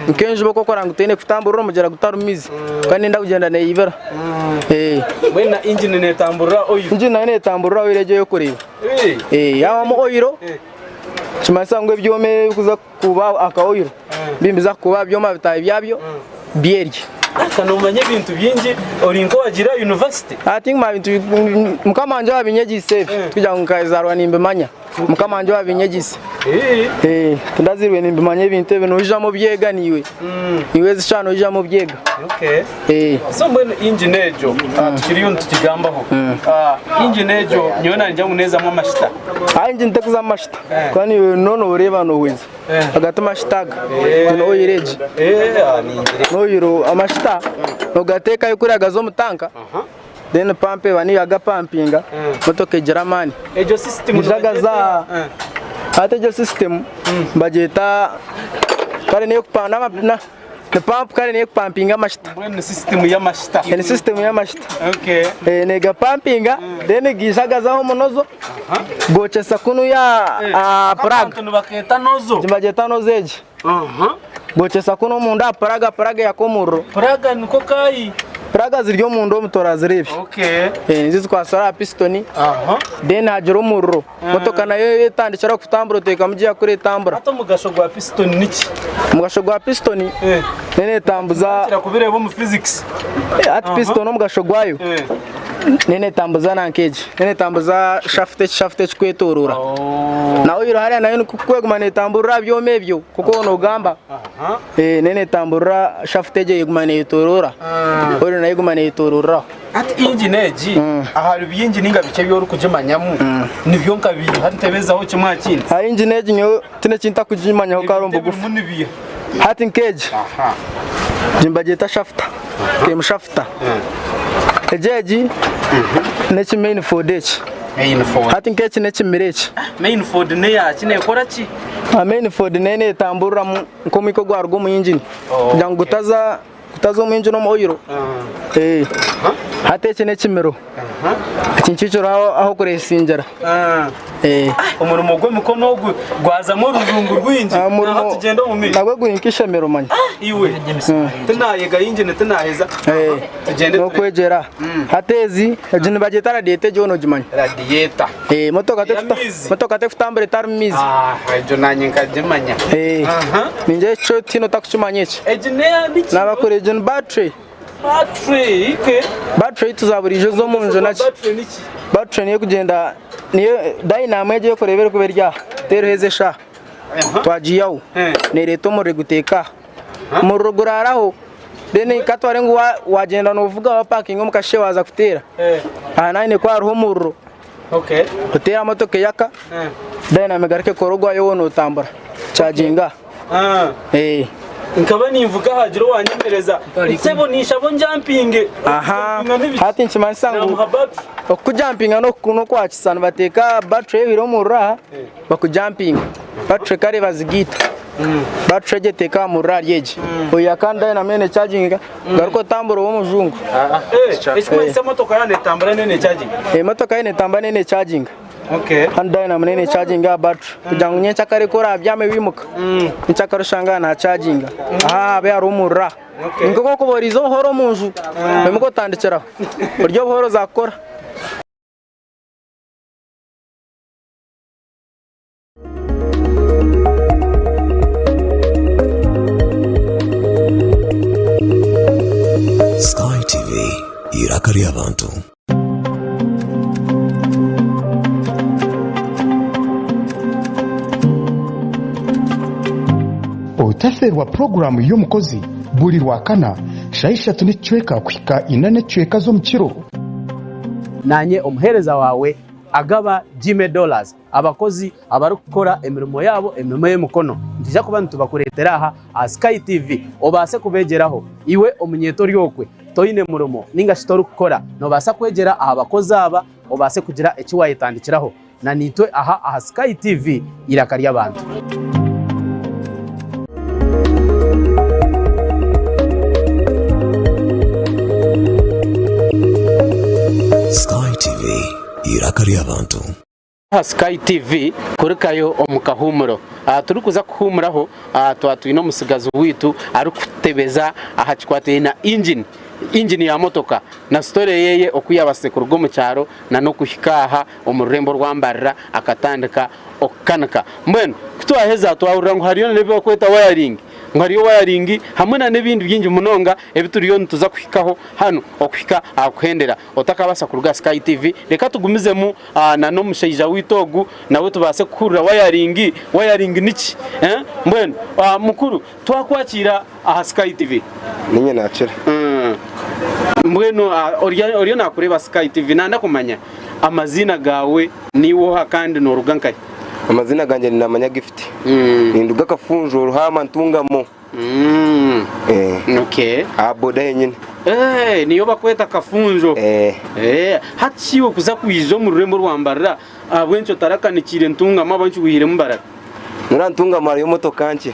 nk'enjubu oku orikureeba ngu teine kutamburira omu mugyera gutarimu maizi kandi neyenda kugyenda neyibira. Mbwenu na ingini neetamburira oyiro? Ingini nayo neetamburira oyiro egi ei orikureeba. Yaabamu oyiro. Nikimanyisa ngu ebyoma ebirikuza kuba aka oil nibiza kuba aha byoma bitaahi byabyo byerye. Ka nomanya ebintu bingi ori nk'owagiire aha yunivasite. Tingumanya bintu mukama wangye owaabinyegyeise ebi tikugira ngu nkazaarwa nimbimanya mukama wangye owaabinyegyeise. Tindazairwe nimbimanya ebintu ebi noijamu obyega naiwe, naiwe ezi shaaha noijamu obyega. So mbwenu engine egyo tukiriyo nitugigambaho, engine egyo nyowe naningira ngu neezamu amashita. Ayi engine tekuzamu mashita kuba niiwe no noreeba nohweza aga ti mashita aga egi ni oil egi n'oil amashita nogateekayo kuriya gaza omu tanka then pampa eba niyo yagapampinga motoka egira amaani Egyo system Gaija gaza aha hati egyo system nibagyeta kare n'eyokupanda Ni pampu kare niyo ekupampinga amashita. Mbwenu ni sisitimu y'amashita. Ni sisitimu y'amashita. Okay. Eh, negapampinga then gaija gazaho omunozo gokyesa kunu ya aha puraga. Abantu nibakeeta nozo. Nibagyeta nozo egi. Gokyesa kunu omunda aha puraga, puraga eyaka omuriro. Puraga niko kayi. Puraga ziri omunda omu torazireebe. Okay. Eh, nizo zikwasire aha pisitoni then hagira omuriro. Motoka nayo etandikira kutambura oteekamu giya kuri etambura. Hati omugasho gwa pisitoni niki? Omugasho gwa pisitoni neyo netambuza. Nkira kubireeba omu physics. Hati pisitoni omugasho gwayo neyo netambuza nanka egi, neyo netambuza shafuti eki shafuti ekikwetorora. Na oyiro hariya nayo nikwo kuguma netamburira aha byoma ebyo nkoku waaba nogamba. Neyo netamburira shafuti egyo eguma neyetorora, oyiro nayo eguma neyetororeraho. Hati engine egi ahari bingi ninga bikye ebi orikugimanyamu nibyo nka biiha ntebezaho kimwe aha kindi. Aha engine egi nyowe tihaine eki ntakugimanyaho kare omu Ebintu bugufu. ebirimu nibiiha? Hati nk'egi egi nibagyeta shafuta emu shafuta. Egi egi n'eki main ford eki. Main ford. Hati nk'eki n'ekimira eki. Main ford n'eyaki nekora ki? Manifold nayo netamburiramu nk'omwika ogwaruga omu yingini kugira ngu gutaza gutaza omu yingini omu oyiro. Hati eki n'ekimiro. Eki nikyo kiriho ah'okuresingira. Omurimo gw'emikono ogu gwazamu orujungu rwingi. Omurimo Aha tugyende omu maisho. nagwo guri nk'eishomero manya. Iwe tinayega yingini tinaheza. Tugyende turebe. N'okwegyera. Hati ezi egi nibagyeta radiator egyo nogimanya. Radiator. Motoka tekuta Ey'amaizi. motoka tekutambura etarimu maizi. Ah, egyo nanye nkagimanya. Ningira eki kyo tihaine otakukimanya eki. Egi neya niki? Nabakora egyo ni battery. Battery ike. Battery za buriijo ez'omu nju naki. Battery niki? Battery niyo ekugyenda niyo dynamo egyo erikureeba erikuba eri aha teeriho ezi eshaaha twagiihaho neereeta omuriro eguteeka aha. Omuriro guraaraho then katware ngu wagyenda noovuga wapakinga omu kasheshe waaza kuteera aha naanye ku hariho omuriro oteera motoka eyaka dynamo egaruke ekore ogwayo waaba nootambura kyaginga aha. Nkaba ninvuga hagira owanyemereza sebo ninshaba onjampinge. Aha hati nikimanyisa ngu okukujampinga n'okwakisa nibateeka battery ehwaire omuriro aha bakujampinga battery kare bazigaita. Battery egyo eteeka aha muriro ahari egi. Oiha kandi dynamo enu echaginga garuka otambura obe omujungu. Ekikumanyisa emotoka yaaba netambura neyo nechaginga? Emotoka yaaba netambura neyo nechaginga. Kandi dynamo neyo nechaginga aha battery kugira ngu nyenkyakare ku orabyame wimuka, nyenkyakare oshange aha nachaginga. Aha habe hariho omuriro aha. Ni nk'oku orikuba oriize obuhooro omu nju, oimuka otandikiraho. Orye obuhooro oza kukora. Sky TV, eiraka ry'abantu. Otaferwa puroguraamu y'omukozi buri Rwakana shaaha ishatu n'ekicweka kuhika ina n'ekicweka z'omukiro. Naanye omuheereza waawe Agaba Jimmy Dollars. Abakozi abarikukora emirimo yaabo emirimo y'emikono nitwija kuba nitubakureetera aha aha Sky TV obaase kubeegyeraho. Iwe omunyeeto ori okwe toine murimo ninga shi torikukora noobaasa kwegyera aha bakozi aba obaase kugira eki waayetandikiraho na naitwe aha aha Sky TV eiraka ry'abantu. Sky TV, eiraka ry'abantu. Aha Sky TV kurikayo omu kahuumuro. Aha turikuza kuhuumuraho twaba twine omutsigazi waitu arikutebeza aha kikwatiraine na ingini, ingini ya motoka na sitore yeye oku yabaasize kuruga omu kyaro n'okuhika aha omu rurembo orwa Mbarara akatandika okukanika. Mbwenu ku twaheza twahurira ngu hariyo n'ebi barikweta wayaringi. Ngu hariyo wayaringi hamwe n'ebindi bingi munonga ebi turiyo nituza kuhikaho hanu okuhika aha kuhendera. Otakabaasa kuruga aha Sky TV, reka tugumizemu na n'omushaija waitu ogu nawe tubaase kuhurira wayaringi. Wayaringi niki? Mbwenu mukuru twakwakiira aha Sky TV. Niinye naakira. Mbwenu oriyo naakureeba Sky TV nanda kumanya amaziina gaawe niiwe oha kandi nooruga nkahi? Amaziina gangye ni Namanya Gift. Ninduga Kafunjo Ruhaama Ntungamo. Okay. Aha boda henyine. Eh, niyo bakweta Kafunjo. Eh. Eh, hati shi iwe kuza kwija omu rurembo rwa Mbarara ahabw'enki otarakanikiire Ntungamo ahabw'enki wihiremu Mbarara? Nora Ntungamo hariyo motoka nkye.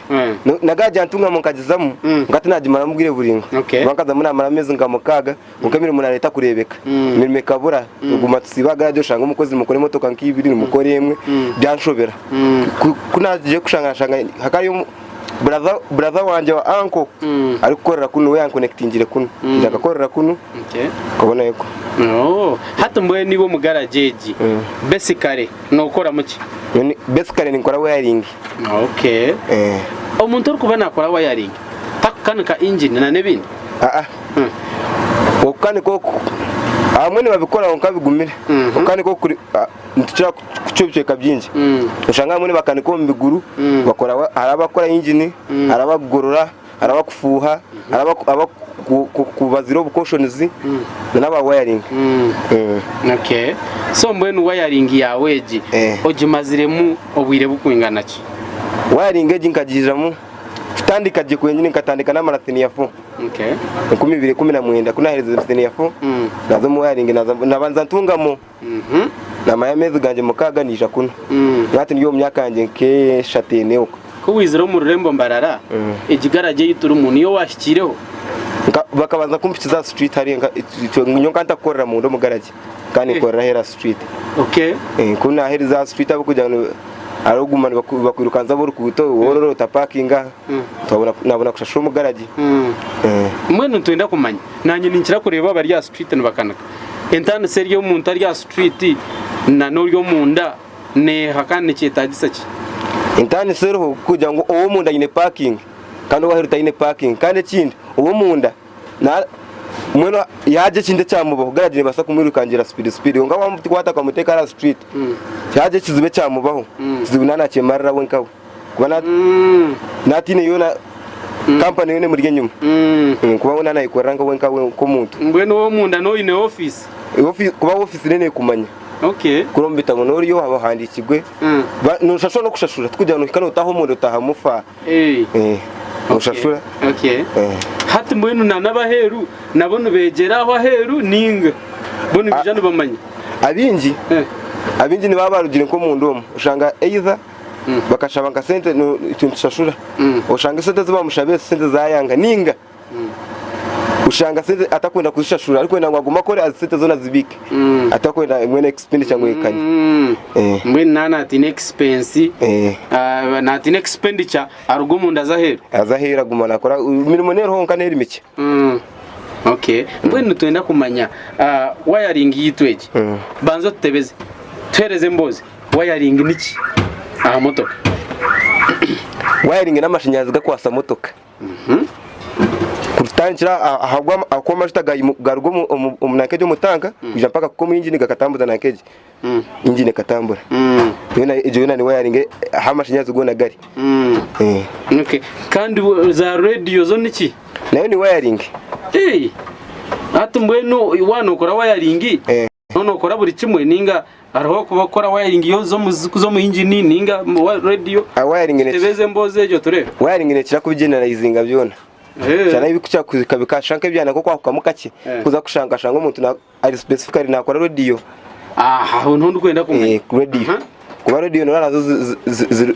Nagagira Ntungamo nkagizamu nka tinagimaramu bwire buraingwa. Okay. Kuba nkazamu namara ameezi nka mukaaga kwonka emirimo nara etakureebeka. Emirimo ekabura tuguma tusiiba aha garagi oshanga omukozi nimukora emotoka nk'ibiri nimukora emwe byanshobera. Ku nagiire kushanga nashanga hakaba hariyo Brother wangye wa uncle arikukorera kunu niwe yankonekitingire kunu. Naija nkakorera kunu nkabona yuko. Hati mbwenu iwe omu garagi egi basically nokoramu ki? Basically ninkora wiring. Okay. Omuntu orikuba nakora wiring takukanika engine na n'ebindi? Aa. Okukanika oku abamwe nibabikora kwonka bigumire. Okukanika oku nitukira kucwa ebicweka bingi. Oshanga abamwe nibakanika omu biguru, bakora hariho abakukora yingini, hariho abakugorora, hariho abakufuuha, hariho abakubazira obukoshonizi n'aba wayaringi. Okay. So mbwenu wayaringi yaawe egi ogimaziremu obwire bukwingana ki? Wayaringi egi nkagiijamu kutandika gye kwenyini nkatandika namara siniya fo. Okay. 2019 ku naaherize siniya fo, naaza omu wayaringi nabanza ntungamo. Namara ameezi gangye mukaaga naija kunu. Hati ndi omu myaka yangye nk'eshatu ena okwo. Ku waizire omu rurembo Mbarara, egi garagi ei turimu niyo waahikiireho? Bakabanza kumpikiza aha street hariya nyowe nkaba ntakukorera munda omu garagi, nkaba ninkorera aheeru aha street. Ku naaherize aha street ahabw'okugira ngu hariho okuguma nibakwirukanza ab'oruguuto worora otapakinga aha, nabona kushashura omu garagi. Mbwenu nitwenda kumanya, naanye ninkira kureeba abari aha street nibakanika. Entaaniso eri omuntu ari aha street na n'ori omunda neeha kandi nikyetaagisa ki? Entaaniso eriho kugira ngu ow'omunda aine parking kandi ow'aheeru taine parking kandi ekindi ow'omunda mbwenu yaagira ekintu ekyamubaho garage neebaasa kumwirukangira speed speed kwonka wamukwata okamuteeka aha street yaagira ekizibu ekyamubaho ekizibu naaba naakyemarira we nkawe. Kuba natiine yoona kampani yoona emuri enyima. Kuba we nayekorera nka wenka nk'omuntu. Mbwenu ow'omunda n'oine ofiisi? Kuba ofiisi neyo nekumanya. Okay. Kuri omu bitabo n'oriyo haba ohandiikirwe. Noshashura n'okushashura tikugira ngu nohika notaaha omunda otaahamu fa. Noshashura. Okay. Hati mbwenu na n'abaheeru nabo nibegyera aho aheeru ninga bo nibaija nibamanya? Abaingi abaingi nibaba barugire nk'omunda omu oshanga either Bakashaba nka sente itwe nitushashura oshanga esente ezi bamushabire sente zayanga ninga oshanga sente atakwenda kuzishashura arikwenda ngu agume akore azi sente zoona azibiike atakwenda mbwenu expenditure ngu ekanye. Mbwenu naaba natiina expense natiina expenditure aruga omunda aze aheeru. Aze aheeru aguma nakora emirimo neeriho kwonka neeri mikye. Okay mbwenu nitwenda kumanya wiring yaitu egi banza otutebeze tuhereze emboozi. Wayaringi niki aha motoka? Wayaringi n'amashanyarazi gakwasa motoka. Kutandikira ahu amajuta garuga omu nanka egi omu tanka kwija mpaka kuhika omu ingini gakatambuza nanka egi ingini ekatambura. Egyo yoona ni wayaringi ahu amashanyarazi goona gari. Kandi za rediyo zo niki? Nayo ni wayaringi. Hati mbwenu waaba nokora wayaringi Noba nokora buri kimwe ninga hariho okuba okukora wiring z'omu ingini ninga radio Wiring tutebeze emboozi egyo tureebe. Wiring nekira kubigeneralizinga byona. Kyana ebikukira kuhika bikashusha nk'ebyana nk'okwahukamu kakye kuza kushanga okashanga omuntu ari specifically nakora radio. Aha aho niho ndikwenda kumanya. Radio. Kuba radio noreeba nazo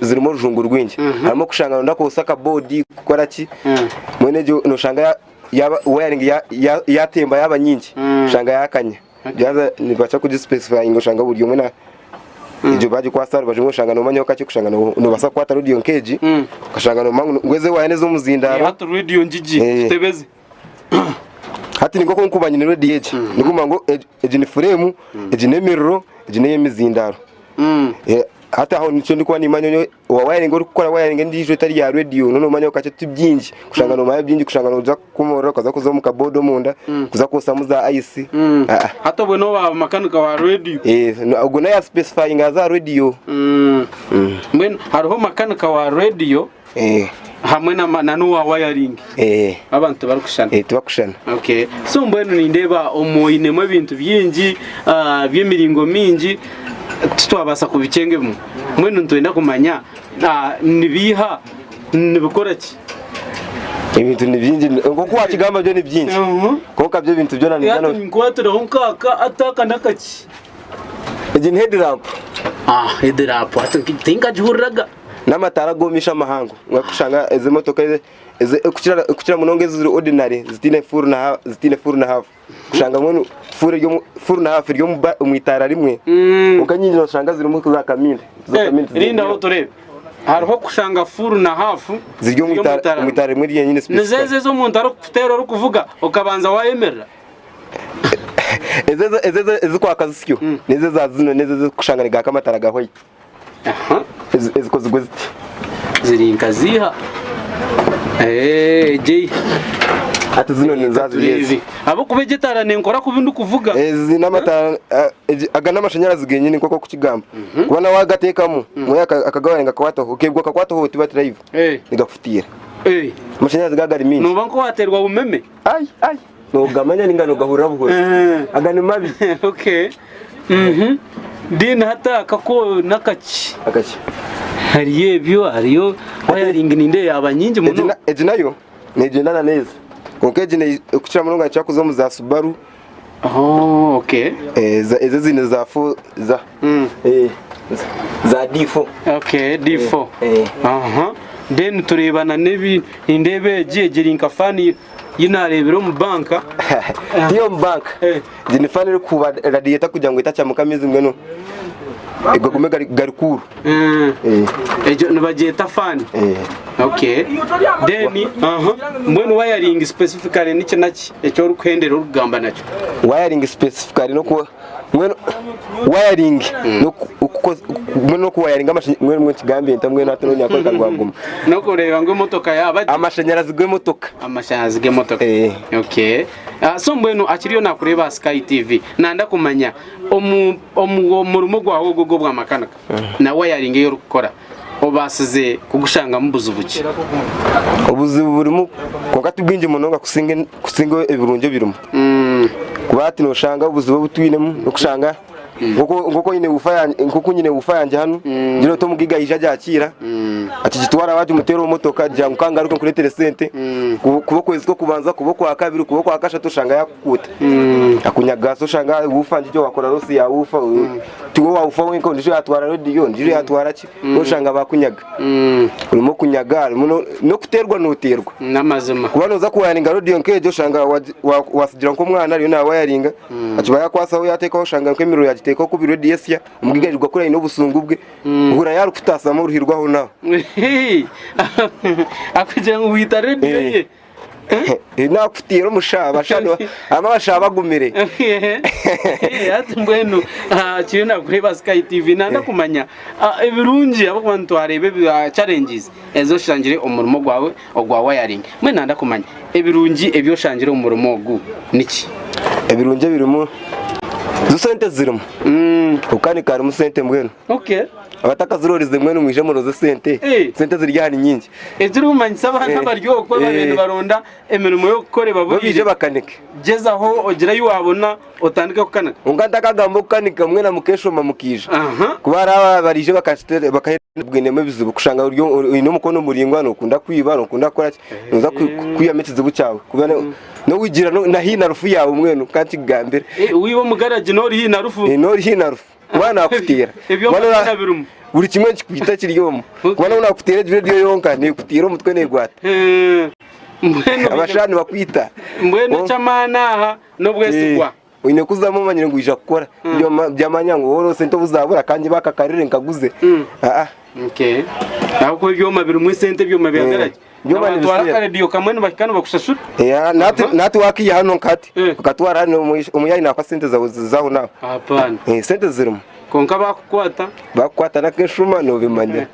zirimu orujungu rwingi. Harimu okushanga noyenda kwotsya akabodi kukora ki mbwenu egyo noshanga yaba wiring yatemba yaba nyingi oshanga yakanya byaza nibakira kugispecifyinga oshanga buri omwe egyo bagikwasa aha rubaju oshanga nomanyaho kakye kushanga nobasa kukwata radio nk'egi okashanga nomanya ngu ezi ewaya nez'omuzindaaro. Hati radio ngigi tutebeze. Hati ninka oku ndikuba nyine radio egi nikumanya ngu egi ni fureemu egi n'emiriro egi n'ey'emizindaaro. Hati aho nikyo ndikuba nimanya nyowe owa wiring orikukora wiring endiijo etari ya radio noba nomanya kakye ti bingi kushanga nomanya bingi kushanga noza kukomorora okaza kuza omu kaboda omunda kuza kwosamu za ice Hati obwe noba makanika wa radio. Ogwo nawe ya specifyinga za radio. Mbwenu hariho makanika wa radio hamwe na n'owa wiring abantu tibarikushushana. Tibakushushana. Okay. So mbwenu nindeeba omu oinemu ebintu bingi by'emiringo mingi titwabaasa kubikyenga ebimwe. Mbwenu nitwenda kumanya nibiiha nibikora ki? Ebintu ni bingi nk'oku wakigamba byo ni bingi kwonka byo ebintu byona Hati ninkwatiraho nk'aka ati aka n'akaki? Egi ni headlamp. Headlamp hati tinkagihuriraga. N'amataara ag'omumaisho amahango kushanga ezi emotoka okukira munonga eziri ordinary zitaine full na zitaine full na half kushanga mbwenu full eri full na half eri omu itaara rimwe kwonka enyingi noshanga zirimu za kamindi Rindaho tureebe hariho kushanga full na half ziri omu itaara rimwe ryenyine Nizo ezo ezi omuntu arikukuteera orikuvuga okabanza wayemerera? Ezo ezikwaka zityo n'ezo eza zinu n'ezo ezikushanga nigaaka amataara ga white. Ezikozirwe ziti. Ziri nka ziiha? Egi. Hati zino niza ziri ezi. Ahabw'okuba egi etaara nenkora kubi ndikuvuga. Ezi n'amataara aga n'amashanyarazi genyini nk'oku orikukigamba. Kuba nawe wagateekamu, akagawaringa kakwataho, okeebwa kakwataho oti bati live, nigakufutiira. Amashanyarazi gaba gari maingi. Nooba nk'owateerwa bumeme. Ai ai nogamanya ninga nogahurira buhuri. Aga ni mabi. Okay. Then hati aka ko nakaki? Akaki? Hariyo ebyo hariyo wiring nindeeba yaaba nyingi munonga. Egi nayo negyendana n'ezi kwonka egi okukira munonga nekira kuza omu za Subaru. Oh, okay. Ezo ezindi za fo za za D4. Okay, D4. Aha. Then tureebana n'ebi nindeeba egi egiri nka fan yi naareebire omu banka. Tiyo omu banka. Egi ni fan erikuhuuba radiator kugira ngu etakyamuka amaizi mbwenu gagume gari cool. Egyo nibagyeta fan. Okay. Then aha mbwenu wiring specifically niki naki eki orikuhendera orikugamba nakyo? Wiring specifically noku mbwenu wiring mbwenu nokuwayaringa amashanyarazi mbwenu nkigambye nta mbwenu hati nonyakore rwaguma. Nokureeba ngu emotoka yaaba gye. Amashanyarazi g'emotoka. Amashanyarazi g'emotoka. Okay. So mbwenu akiriyo nakureeba aha Sky TV nanda kumanya omu omu murimo gwawe ogu ogw'obwamakanika na wiring ei orikukora obaasize kugushangamu buzibu ki? Obuzibu burimu kwonka ti bwingi munonga kusinga kusinga ebirungi ebirimu. Kuba hati noshanga obuzibu obu twinemu n'okushanga nk'oku oine wuufa yangye nk'oku nyine wuufa yangye hanu ngira oti omugaiga yaija agyakiira akigitwara wagimuteera omu motoka agira ngu kangaruke nkureetere sente kuba okwezi kw'okubanza kuba okwakabiri kuba okwakashatu oshanga yakukuuta akunyagaasa oshanga wuufa ngigyo wakora losi ya wuufa tiwe wawufa wenka ondijo yatwara rediyo ondijo yatwara ki noshanga bakunyaga harimu okunyaga harimu n'okuteerwa noteerwa N'amazima. Kuba noza kuwayaringa rediyo nk'egyo oshanga wasigira nk'omwana ariyo nawayaringa akiba yakwasaho yatekaho oshanga nk'emiriro yagitekaho kubi rediyo esya omugaiga arirwa kuri aine obusungu bwe ohurira yarikutasamu oruhi rwaho naho. Akugira ngu wita rediyo ye. Nakutiira omushaba shano harimu abashaba bagumire. Hati mbwenu kiriyo nakureeba Sky TV nanda kumanya ebirungi ahabw'okuba nitwareeba ebi challenges ezi oshangire omu murimo gwawe ogwa wiring. Mbwenu nanda kumanya ebirungi ebi oshangire omu murimo ogu niki? Ebirungi ebirimu zo sente zirimu okukanika harimu sente mbwenu. Okay. Abatakazirorize mbwenu mwije muroze sente. Sente ziri aha ni nyingi. Ekirikumanyisa abaana abari okwo ababaire nibaronda emirimo y'okukora Bo baije ebaburiire, bakanike. gyezaho ogire ahi waabona otandike kukanika. Kwonka ntakagamba okukanika mwena mukeshoma mukaija. Aha. Kuba hariho abaraije bakahendera ebizibu kushanga ori oine omukono muraingwa nokunda kwiba nokunda kukora ki noza kwihamu ekizibu kyawe kuba nowigira na haihi na rufu yaawe mbwenu kankikugambire. Wiba omu garagi nori haihi na rufu. Nori haihi na rufu. Kuba nakuteera. Ebyoma byona birimu. Buri kimwe nikikwita kiri omu. Kuba nobu nakuteera egi rediyo yonka nekuteera omutwe negwata. Abashaho nibakwita. Mbwenu eky'amaani aha n'obwesigwa. Oine kuzamu omanyire ngu oija kukora. Byamanya ngu woora sente obu zaabura ka ngye bakakarire nkaguze. Okay. Ahabw'okuba ebyoma birimu esente ebyoma bya garagi. Byoma Nabatwara nibiseera. akarediyo kamwe nibahika nibakushashura. Eya, nati nati wakiiha hano nka hati Eh. okatwara hano omuyayi nakuha sente zawe zaho naho. Hapana. Eh, sente zirimu. Kwonka bakukwata. Bakukwata n'akeshuma nobimanya.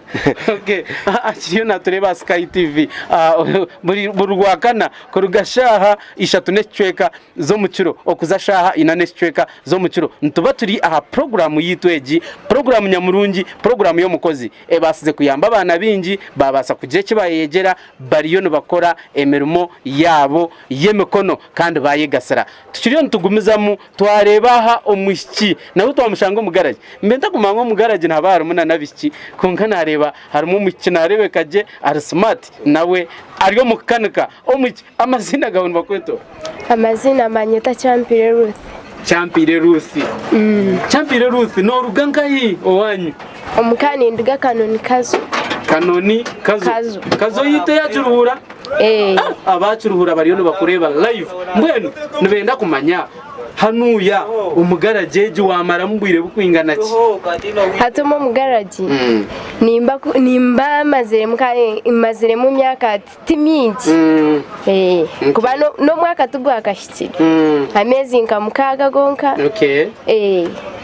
Okay. Akiriyo natureeba aha Sky TV. Ah, buri buri Rwakana kuruga shaaha ishatu n'ekicweka z'omu kiro okuza shaaha ina n'ekicweka z'omu kiro nituba turi aha puroguraamu yaitu egi, puroguraamu nyamurungi, puroguraamu y'omukozi ebaasize kuyamba abaana baingi baabaasa kugira eki baayeyegyera bariyo nibakora emirimo yaabo y'emikono kandi baayegasira. Tukiriyo nitugumizamu twareeba aha omwishiki nawe twamushanga omu garagi. Mbe ntakumanya ngu omu garagi nihaba harimu n'abaishiki kwonka naareeba harimu omwishiki naareebeka gye ari smart nawe ari omu kukanika. Omwishiki Amaziina gaawe nibakweta oha? Amaziina banyeta Kyampire Ruth. Kyampire Ruth. Kyampire Ruth, nooruga nkahi owaanyu? Omuka ninduga Kanoni Kazo. Kanoni Kazo. Kazo. Kazo yaitu eya Kiruhura? Eh. Aba Kiruhura bariyo nibakureeba live. Mbwenu nibenda kumanya hanuuya omu garagi egi waamaramu bwire bukwingana ki? Hati omu omu garagi nimba nimba maziremu kare maziremu emyaka Ti mingi kuba n'omwaka tigwakahikire, ameezi nka mukaaga gonka.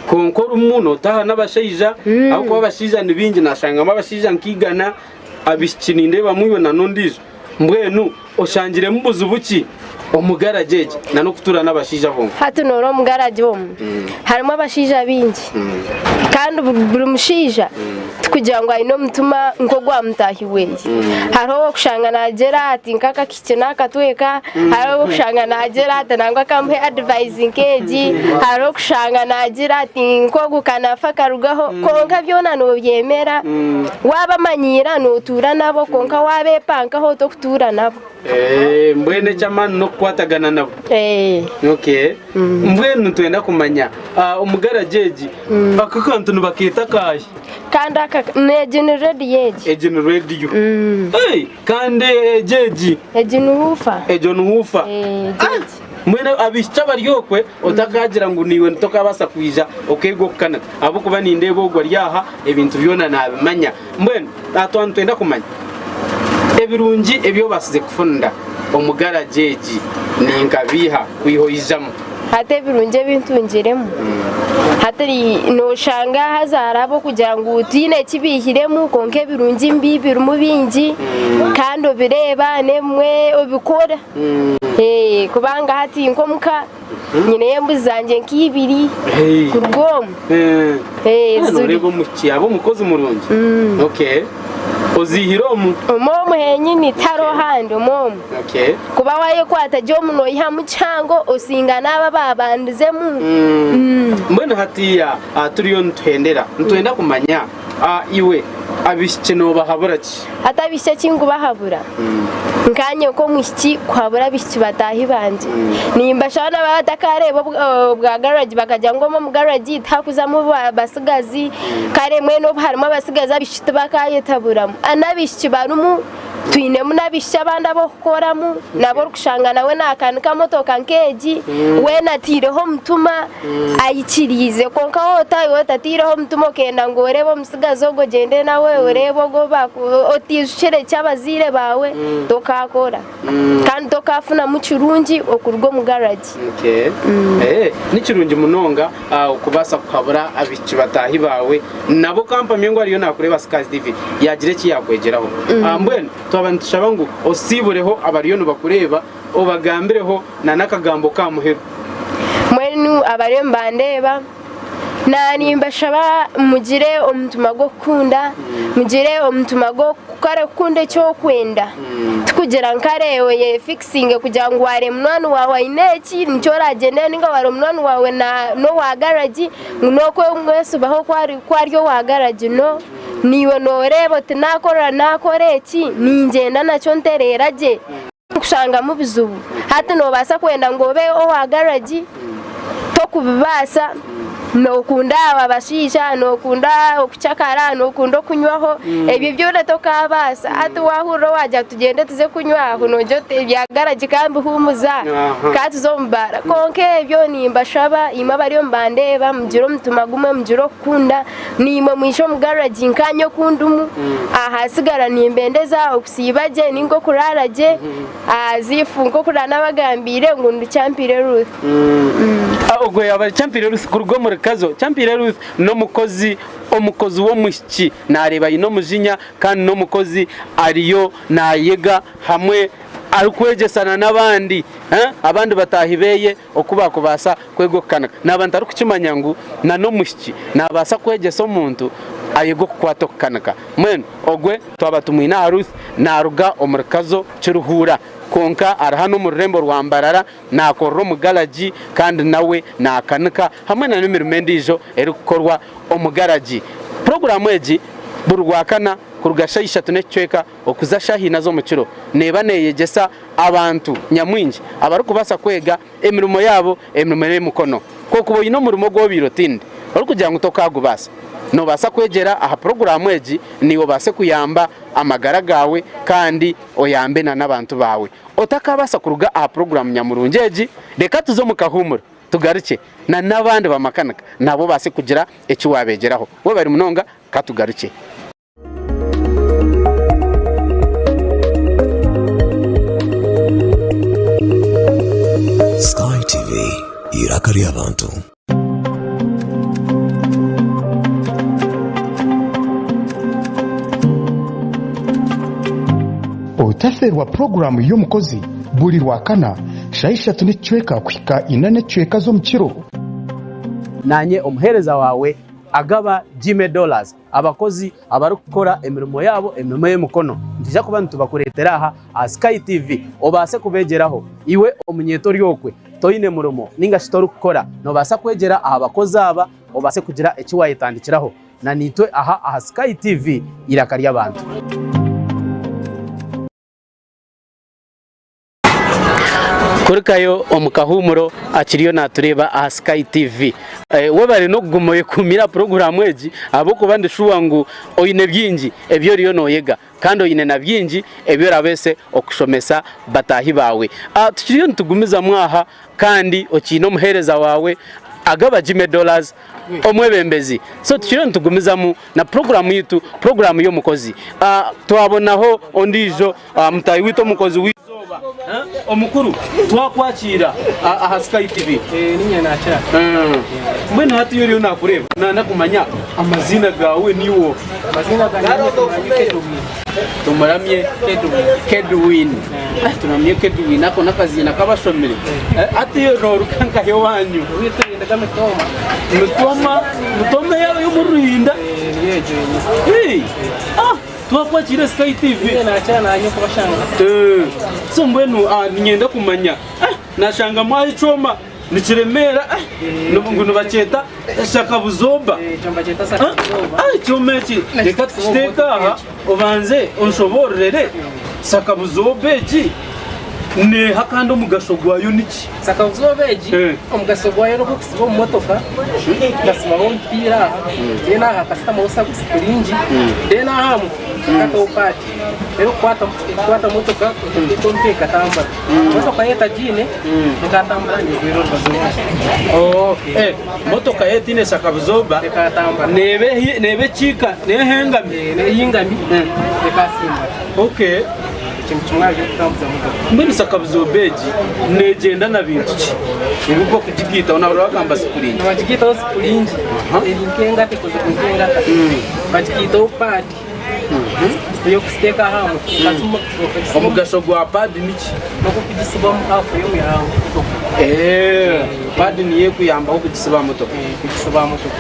Kwonka orimu nootaaha n'abashaija ahabw'okuba abashaija ni baingi naashangamu abashaija nka igana, abaishiki nindeebamu iwe n'ondiijo. Mbwenu oshangiremu buzibu ki omu garagi egi n'okutuura n'abashaija bonka? Hati noreeba omu garagi omu harimu abashaija baingi kandi buri mushaija Tikugira ngu aine omutima nk'ogwa mutaahi we. Hariho ow'okushanga naagira ati nk'akakihikye naakatweka, hariho ow'okushanga naagira ati nangwa kamuhe advice nk'egi, hariho ow'okushanga naagira ati nk'ogu kanafa akarugaho, kwonka byona noobyemera. Waabamanyiira nootuura nabo kwonka waabeepankaho tokutuura nabo. Eh, mbwenu eky'amaani n'okukwatagana nabo. Eh. Okay. Mbwenu nitwenda kumanya ah, omu garagi egi aka kantu nibakeeta kahi? Kandi aka n'egi ni rediyo egi. Egi ni rediyo. Hey, kandi egi egi? Egi ni huufa. Egyo ni huufa. Eh, egi egi. Mbwenu abaishiki abari okwe otakaagira ngu naiwe tokaabaasa kwija okeega okukanika ahabw'okuba nindeeba ogwo ari aha ebintu byona naabimanya. Mbwenu aha twaba nitwenda kumanya ebirungi ebi obaasize kufunira omu garagi egi ni nka biiha kwiha oijamu? Hati ebirungi ebi ntungiremu, hati nooshanga haza hariho ab'okugira ngu tihaine eki baihiremu kwonka ebirungi mbi birimu bingi kandi obireeba n'ebimwe obikora. Kubanga hati nk'omuka nyineyo embuzi zangye nk'ibiri kuruga omu. Noreeba omuki aba omukozi murungi. Okay. Oziihire omu? Omu omu henyini tihariho handi omu omu. Okay. Kuba wayekwata gye omu noihamu kihango osinga n'abo abaabandizemu. Mbwenu hatiiya turiyo nituhendera nitwenda kumanya iwe abaishiki noobahabura ki? Hati abaishiki eki nkubahabura, nkaanye nk'omwishiki kuhabura abaishiki bataahi bangye, nimbashaba na baaba batakareeba obwa garagi bakagira ngu omu garagi tihakuzamu basigazi, kare mbwenu obu harimu abasigazi abaishiki tibakayetaburamu. N'abaishiki barimu, twinemu n'abaishiki abandi ab'okukoramu nabo orikushanga nawe naakanika motoka nk'egi, weena ataireho omutima aikiriize kwonka waaba otataireho omutima okenda ngu oreebe omutsigazi ogwo ogyende nawe oreebe ogwo otaijukire eki abazaire baawe tokaakora kandi tokaafunamu kirungi okuruga omu garagi. Ni kirungi munonga okubaasa kuhabura abaishiki bataahi baawe nabo kampamye ngu ariyo naakureeba Sikazi TV yaagira eki yaakwegyeraho. Mbwenu twaba nitushaba ngu osiibureho abariyo nibakureeba obagambireho n'akagambo k'aha muheru. Mbwenu abariyo nibandeeba Nimbashaba mugire omutima gw'okukunda, mugire omutima gw'okukora kukunda eki orikwenda. Tikugira ngu kare oyefikisinge kugira ngu waareeba munywani waawe aine eki nikyo oragyende nainga waareeba munywani waawe n'owa garagi ngu n'okwe omwesibaho ku ari owa garagi no. Naiwe nooreeba oti naakora naakora eki ningyenda nakyo ntereera gye. Kushangamu bizibu. Hati noobaasa kwenda ngu obe owa garagi, tokubibaasa, nookunda abashaija, nookunda okucakara, nookunda okunywaho, ebyo byona tokaabaasa. Hati waahurira waagira tugyende tuze kunywa aho noogira oti ebya garagi ka mbihuumuza, ka tuze omu baara. Kwonka ebyo nimbashaba imwe abariyo nibandeeba mugire omutima gumwe, mugire okukunda. Naimwe mwije omu garagi nkaanye oku ndimu, ahasigara nimbendeza okusiiba gye ninga okuraara gye, azifu nk'oku naanabagambiire ngu ndi Kyampiire Ruth. Ogwo yaaba ari Kyampiire Ruth kuruga omuri Kazo. Kyampiire Ruth n'omukozi omukozi w'omwishiki naareeba aine omujinya kandi n'omukozi ariyo naayega hamwe arikwegyesana n'abandi abandi bataahi beeye. Oku baakubaasa kwega okukanika. Naaba ntarikukimanya ngu na n'omwishiki naabaasa kwegyesa omuntu ayege okukwata okukanika. Mbwenu ogwe twaba tumwine aha Ruth naaruga omuri Kazo Kiruhura kwonka ari hanu omu rurembo rwa Mbarara naakorera omu garagi kandi nawe naakanika hamwe na n'emirimo endiijo erikukorwa omu garagi. Puroguraamu egi buri Rwakana kuruga shaaha ishatu n'ekicweka okuza shaaha ina z'omu kiro neeba neeyegyesa abantu nyamwingi abarikubaasa kwega emirimo yaabo emirimo y'emikono. Ku okuba oine omurimo ogu obaire otiinire orikugira ngu tokaagubaasa, noobaasa kwegyera aha puroguraamu egi naiwe obaase kuyamba amagara gaawe kandi oyambe n'abantu baawe. Otakaabaasa kuruga aha puroguraamu nyamurungi egi, reka tuze omu kahuumuro tugarukye n'abandi bamakanika nabo obaase kugira eki waabeegyeraho. Webare munonga, ka tugarukye. Sky TV, eiraka ry'abantu. Otafeerwa puroguraamu y'omukozi buri Rwakana shaaha ishatu n'ekicweka kuhika ina n'ekicweka z'omu kiro. Naanye omuheereza waawe Agaba Jimmy Dollars. Abakozi abarikukora emirimo yaabo emirimo y'emikono nitwija kuba nitubakureetera aha aha Sky TV obaase kubeegyeraho. Iwe omunyeeto ori okwe toine murimo ninga shi torikukora noobaasa kwegyera aha bakozi aba obaase kugira eki waayetandikiraho na naitwe aha aha Sky TV eiraka ry'abantu. Kurikayo omu kahuumuro akiriyo naatureeba aha Sky TV. Webare n'okuguma oyekuumire aha puroguraamu egi ahabw'okuba ndi shuwa ngu oine bingi ebi oriyo nooyega kandi oine na bingi ebi orabeese okushomesa bataahi baawe. Tukiriyo nitugumizamu aha kandi okiine omuheereza waawe Agaba Jimmy Dollars omwebembezi. So tukiriyo nitugumizamu na puroguraamu yaitu, puroguraamu y'omukozi. Twabonaho ondiijo mutaahi waitu omukozi w'eizooba omukuru twakwakiira aha Sky TV. Mbwenu hati oriyo naakureeba nayenda kumanya amaziina gaawe niiwe oha? Tumuramye Kedwin. Turamye Kedwin ako n'akaziina k'abashomire. Hati nooruga nkahi owaanyu? Mitooma, Mitooma ey'omu Ruhinda? Twakwakiire Sky TV. So mbwenu niinyenda kumanya nashangamu aho ekyoma nikiremeera ngu nibakyeta shakabuzooba. Ekyoma eki reka tukiteeke aha obanze onshoboororere shakabuzooba egi neeha kandi omugasho gwayo niki? Sakabuzooba egi omugasho gwayo n'ogw'okusiba omu motoka, okasibaho omupiira aha, then aha hakasitamaho sipuringi, then aha hakataho paadi erikukwata motoka ekateeka omupiira ekatambura. Motoka yo etagiine ekatambura neegwera orubaju orumwe. Motoka yo etaine sakabuzooba Ekatambura. neeba ekiika neehengami. Neehingami ekasimbura. Okay. Ekintu kimwe aha by'okutambuza motoka. Mbwenu sakabuzooba egi neegyenda na bintu ki ebirikugigaitaho? Nahurira bagamba sipuringi. Nibagigaitaho sipuringi eri nk'engata ekozirwe nk'engata. Bagigaitaho paadi ey'okuziteeka aha mutwe. Omugasho gwa paadi niki? N'ogw'okugisibamu hafu y'omwiha aha motoka. Paadi niyo ekuyambaho kugisiba aha motoka? Kugisiba aha motoka.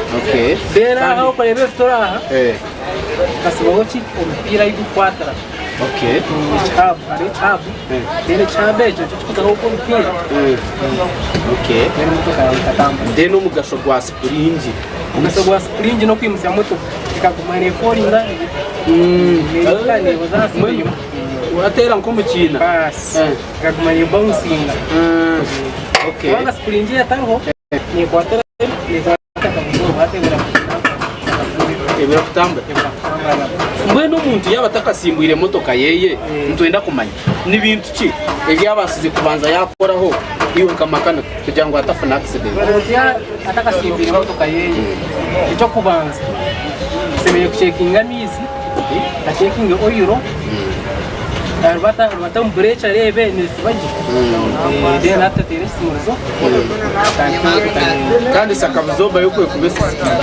Reero aha orikureeba ebituri aha, Tukasibaho ki omupiira ahu gukukwatira ekihabu hariho ekihabu then ekihabu ekyo nikyo kikuzaho oku omupiira then emotoka yaawe ekatambura. Then omugasho gwa sipuringi? Omugasho gwa sipuringi n'okwimutsya motoka ekaguma neforinga neeruka neehoza ahansi neimuka. Wateera nk'omu kiina? Baasi ekaguma nebawunsinga kubanga sipuringi etariho nekwatira Ebirikutambura. Mbwenu omuntu yaaba atakasimbwire emotoka yeye, nitwenda kumanya ni bintu ki ebi abaasize kubanza yaakoraho iwe nka makanika kugira ngu atafuna accident? Omuntu yaaba atakasimbwire emotoka yeye, eky'okubanza ashemereire kucekinga amaizi, acekinge oyiro, arubate omu bureeki areebe neesiba gye, then ateere ekisumurizo atandike emotoka yeye. Kandi sakabuzoba yo kwekuba esisikiire.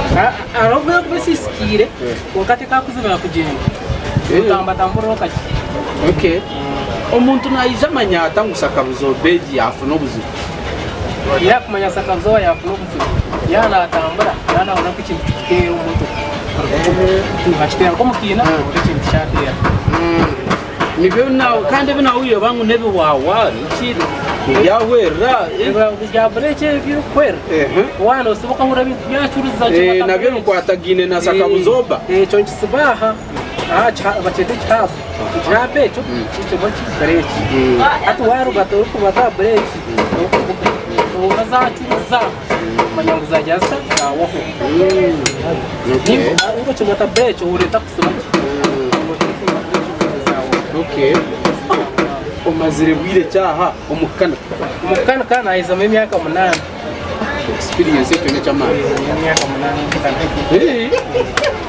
Hariho obu erikuba esisikiire kwonka tekakuzibira kugyenda, notambatamburiraho kakye. Okay. Omuntu naija amanya ata ngu sakabuzoba egi yafuna obuzibu? Yakumanya sakabuzoba yafuna obuzibu, yaaba natambura naaba nahurira nk'ekintu kirikuteera omu motoka, bakiteera nk'omu kiina ohurira ekintu kyateera. Nibyo kandi ebi nahurire bangu n'ebiwawa niki nibyahwerera. Bya bureki ebi ebirikuhwera, waaba nosiba okahurira ebintu byacuriza. Nabyo bikwatagaine na sakabuzoba? Ekyo nikisiba aha, bakyeta ekihabu, ekihabu ekyo nikyo ki bureki. Hati warubata orikubata aha bureki orikuvuga ohurira zacuriza omanya ngu zagira zita zawaho. Ninga okibata bureki ohurira etakusiba gye. Okay. Omazire bwire ki aha omu kukanika? Omu kukanika nahizamu emyaka munaana. Experience ekyo n'eky'amaani. Emyaka munaana omu kukanika.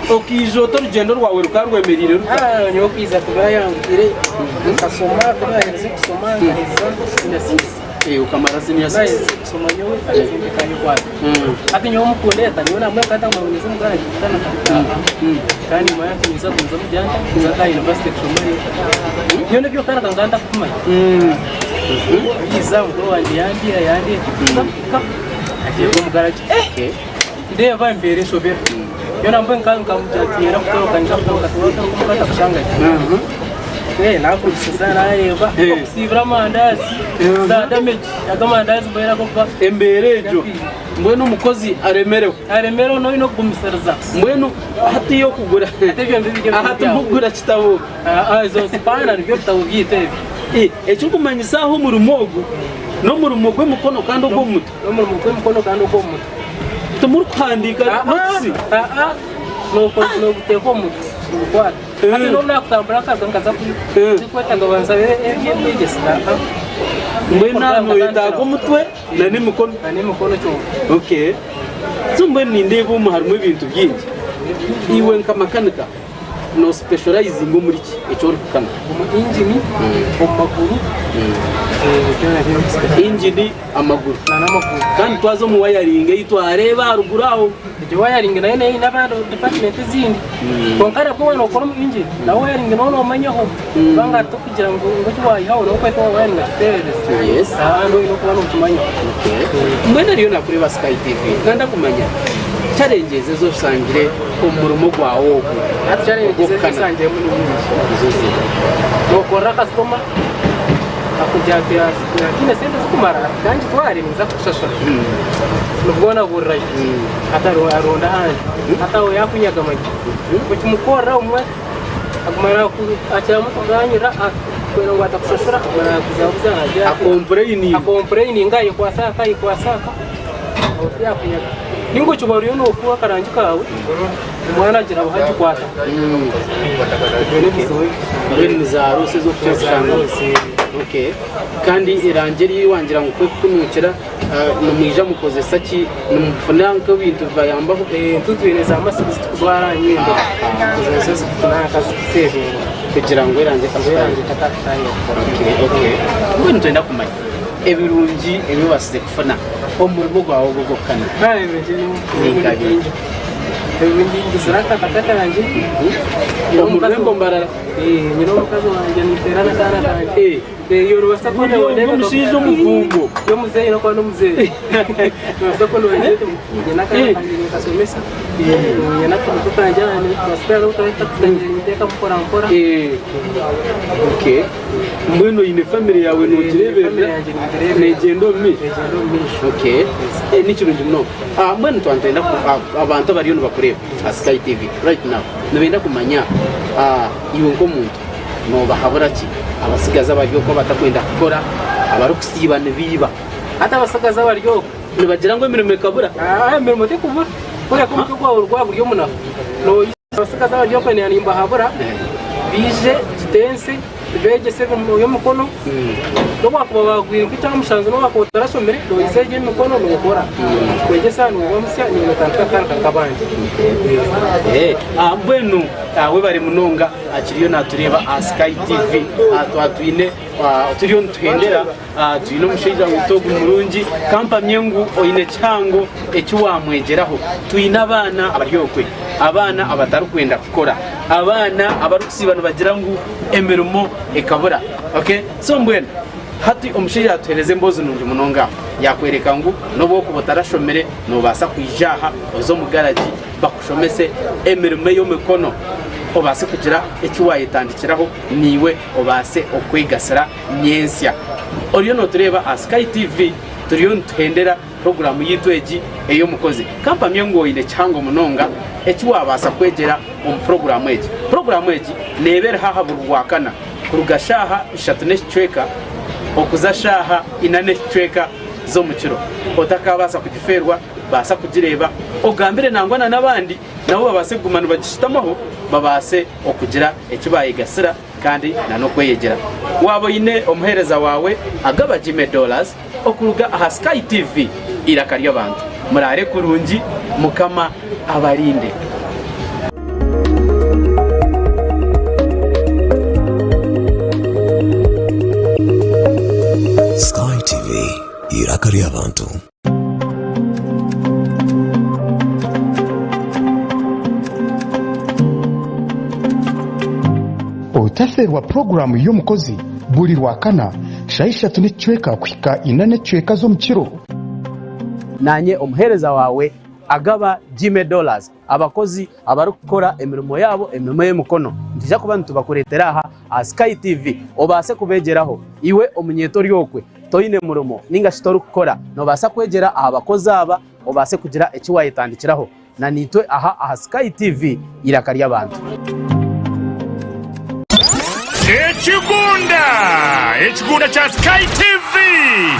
Okaija ota orugyendo rwawe rukaba rwemereire ruta? Ah, nyowe kwija tibirayangukire. Nkasoma, ku naaherize kusoma nkaheza senior six. Okamara senior six? Naherize kusoma nyowe akasente kanyekwata. Hati nyowe omu kundeeta nyowe namwe nkaba ntakumanya ngu niinyija omu garagi kutandika kutaaha. Kandi nyuma yaakyo niinyija kugumizamu kugira nta, kuza aha university kushomayo. Nyowe n'eby'okukanika nkaba ntakubimanya. Yiiza mukuru wangye yandeeba yandeeba kuhika ateeka omu garagi. Ndeeba embeera enshobera. Nyowe nambwenu nkamugira nti niinyenda kutoroka niinyija kutoroka toroka omuka ntakushangayo. Nakurisiza nareeba okusiibura amandazi za damage ago amandazi mbwenu ago kuba Embeera egyo mbwenu omukozi aremereho. Aremereho noine okugumisiriza. Mbwenu hati y'okugura Hati ebyo nibyo biri aha timukugura kitabo. Ezo sipaana nibyo bitabo byaitu ebi. Ekirikumanyisa aho omurimo ogu. N'omurimo gw'emikono kandi ogw'omu mutwe. N'omurimo gw'emikono kandi ogw'omu mutwe. Timurikuhandiika notisi? Nooguteeka omu mutwe ogukwata. Hati n'obu naakutambura nkaruga nkaza tinkwetenga bansabe eby'obwegyese. Mbwenu aha nooyetaaga omutwe na n'emikono. Na n'emikono kyonka. Okay. So mbwenu nindeeba omu harimu ebintu bingi. Iwe nka makanika no specializinga omuri ki eki orikukanika? Omu ingini, omu maguru. Ingini, amaguru. Na n'amaguru. Kandi twaza omu wayaringi ei twareeba aharuguru aho. Egyo wayaringi nayo eine abandi department ezindi. Kwonka nabwo waaba nookora omu ingini, nawe wayaringi nooba noomanyaho. Kubanga tokugira ngu eki waayihaho nookweta owa wayaringi akikuteerereze. Yes. Ahandi oine okuba nookimanyaho. Mbwenu ariyo naakureeba Sky TV, nanda kumanya challenges ezi oshangire omu murimo gwawe ogu Hati challenges ezi ogw'okukanika. nsangiremu ni nyingi. Nizo ziiha? Nookorera kasitoma akugira ati tiine sente zirikumara ati kangitware ninza kukushashura. Nibwo naburirayo hati aronda ahandi. Hati aho yakunyaga amagi. Okimukorera obumwe aguma akiramu tuganira kwenda ngu atakushashura aguma nakubuzabuza nagira ati Akompureyininga. akompureyininga ayekwasa aka ayekwasa aka aho tiyakunyaga. Ninga okiba oriyo nofuuha akarangi kaawe omwana agira aho agikwata. Ebyo n'ebizibu ebi. Mbwenu ni za roosi ezi orikukira kushangamu. Okay. Kandi erangi eri wangira ngu ku erikukunukira nimwija mukozesa ki? Nimufuna nk'ebintu bibayambaho? Itwe twine za masiki ezi turikujwara aha nyindo ezo nizo zikutunanka zikutusevinga Kugira ngu erangi erangi etakatutahira. Okay, okay. Mbwenu nitwenda kumanya ebirungi ebi obaasize kufuna omu murimo gwawe ogu ogw'okukanika. Ebirungi ni bingi. Ebirungi ngizire akataka kangye. Omu rurembo Mbarara. Nyine omukazi wangye ninteera n'akaana kangye. Buri omwe omushaija omufumbo. Y'omuzeeyi n'okuba n'omuzeeyi. Nobaasa kuba noogira oti nyine akaana kangye ninkashomesa, nyine akamotoka kangye aha nitubaasa kuteeka mpora mpora. Okay. Mbwenu oine famire yaawe noogireeberera neegyenda omu maisho? Neegyenda omu maisho. Okay. Ni kirungi munonga. Mbwenu twaba nitwenda abantu abariyo nibakureeba aha Sky TV right now nibenda kumanya iwe nk'omuntu Noobahabura ki abatsigazi abari okwo abatakwenda kukora, abarikusiiba nibiiba? Hati abatsigazi abari okwo. Nibagira ngu emirimo ekabura. Aa, emirimo tekubura. Kureka omutwe gwawe gwaba guri omunafu. Noija abatsigazi abari okwo nimbahabura baije tutense, tubeegyese emirimo y'emikono. N'obu wakuba waagwire nk'ekyamushanju n'obu wakuba otarashomire, noija eby'emikono nookora. Nikikwegyesa nooba musya naiwe nootandika kutandika nk'abandi. Mbwenu webare munonga. Akiriyo natureeba aha Sky TV twaba twine turiyo nituhendera twine omushaija waitu ogu murungi kampamye ngu oine kihango eki wamwegyeraho. Twine abaana abari okwe, abaana abatarikwenda kukora, abaana abarikusiiba nibagira ngu emirimo ekabura. Okay? So mbwenu hati omushaija yatuhereza emboozi nungi munonga aha yakworeka ngu n'obu orikuba otarashomire nobaasa kwija aha oze omu garagi bakushomese emirimo ey'emikono obaase kugira eki waayetandikiraho naiwe obaase okwegasira nyentsya. Oriyo nootureeba aha Sky TV, turiyo nituhendera puroguraamu yaitu egi ey'omukozi. Ka mpamye ngu oine kihango munonga eki waabaasa kwegyera omu puroguraamu egi. Puroguraamu egi neeba eriho aha buri Rwakana kuruga shaaha ishatu n'ekicweka okuza shaaha ina n'ekicweka z'omu kiro. Otakaabaasa kugifeerwa. Baasa kugireeba, ogambire nangwa na n'abandi nabo babaase kuguma nibagishutamaho babaase okugira eki baayegasira kandi na n'okweyegyera. Waaba oine omuheereza waawe agaba Jimmy Dollars okuruga aha Sky TV Eiraka ry'abantu. Muraare kurungi, Mukama abarinde. Sky TV, Eiraka ry'abantu. Otafeerwa puroguraamu y'omukozi buri Rwakana shaaha ishatu n'ekicweka kuhika ina n'ekicweka z'omu kiro. Naanye omuheereza waawe agaba Jimmy Dollars. Abakozi abarikukora emirimo yaabo emirimo y'emikono nitwija kuba nitubakureetera aha aha Sky TV obaase kubeegyeraho. Iwe omunyeeto ori okwe toine murimo ninga shi torikukora noobaasa kwegyera aha bakozi aba obaase kugira eki waayetandikiraho na naitwe aha aha Sky TV eiraka ry'abantu. Ekigunda! Ekigunda kya Sky TV!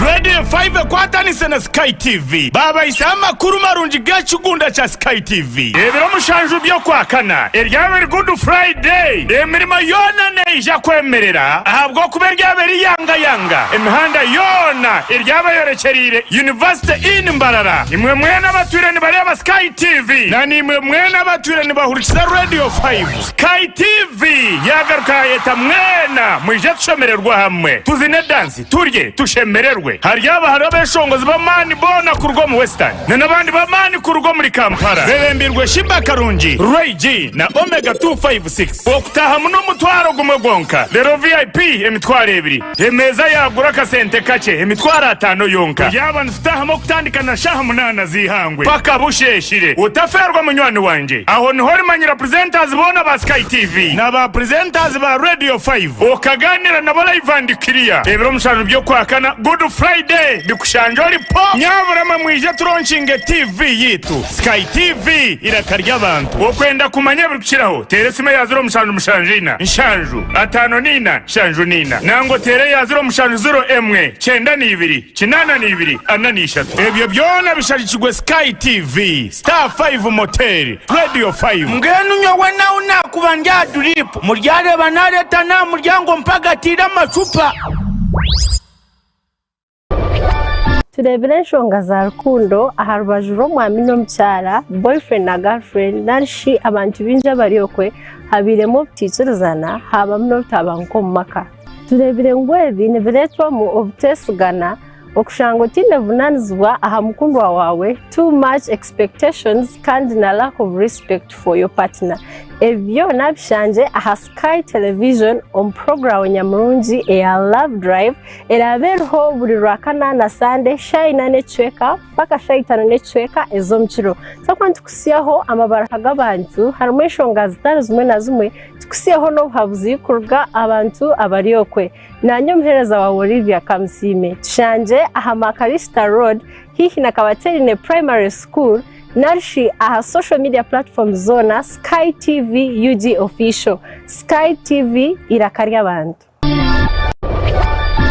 Radio 5 ekwatanise na Sky TV baabahisaho amakuru marungi g'ekigunda kya Sky TV. Ebiro mushanju by'Okwakana eryaba eri Good Friday, emirimo yoona neija kwemerera ahabw'okuba eryaba eri yangayanga. Emihanda yoona eryaba eyorekyereire University Inn Mbarara. Imwe mwena abatwire nibareeba Sky TV na naimwe mwena abatwire nibahurikiza Radio 5, Sky TV yaagaruka yaayeta mwena mwije tushemererwe hamwe, tuzine dansi, turye, tushemererwe. Haryaba hariho abeshongozi b'amaani boona kuruga omu Western na n'abandi b'amaani kuruga omuri Kampala bebembirwe Sheebah Karungi, Ray G na Omega 256. Okutaahamu n'omutwaro gumwe gwonka, reero VIP emitwaro ebiri. Emeeza yaagura akasente kakye, emitwaro ataano yonka. Turyaba nitutaahamu okutandika na shaaha munaana z'eihangwe paka busheeshire. Otafeerwa munywani wangye. Aho niho orimanyira presenters boona ba Sky TV na ba presenters ba Radio 5 okagaaniira nabo live and clear. Ebiro mushanju by'Okwakana, Good Friday, bikushangye ori po! Nyabura mwe mwije turonkinge TV yaitu, Sky TV, eiraka ry'abantu. Okwenda kumanya ebirikukiraho, teera esimu eya 0774 7 54 74 nangwa oteere eya 0701 92 82 43. Ebyo byona bishagikirwe Sky TV, Star 5 Motel, Radio 5. Mbwenu nyowe nawe naakuba ndi aha duriipu, muryareeba naareeta n'aha muryango mpagatiire amacupa. Tureebire enshonga za rukundo aha rubaju rw'omwami n'omukyara, boyfriend na girlfriend, nari shi abantu baingi abari okwe, habairemu obutaikirizana haabamu n'obutabanguko omu maka. Tureebire ngu ebi nibireetwamu obuteesigana, okushanga otaine buvunaanizibwa aha mukundwa waawe, too much expectations kandi na lack of respect for your partner. Ebi byona bishangye aha Sky Television omu puroguraamu nyamurungi eya Love Drive Eraabe eriho buri Rwakana na Sande shaaha ina n'ekicweka mpaka shaaha itaano n'ekicweka ez'omu kiro. Twakuba nitukutsyaho amabaruha g'abantu harimu enshonga zitari zimwe na zimwe, tukutsyeho n'obuhabuzi kuruga aha bantu abari okwe. Naanye omuheereza waawe Olivia Kamusiime. Tushangye aha Makarista Road haihi na Kabaterine Primary School narishi aha social media platforms zoona Sky TV UG Official. Sky TV eiraka ry'abantu.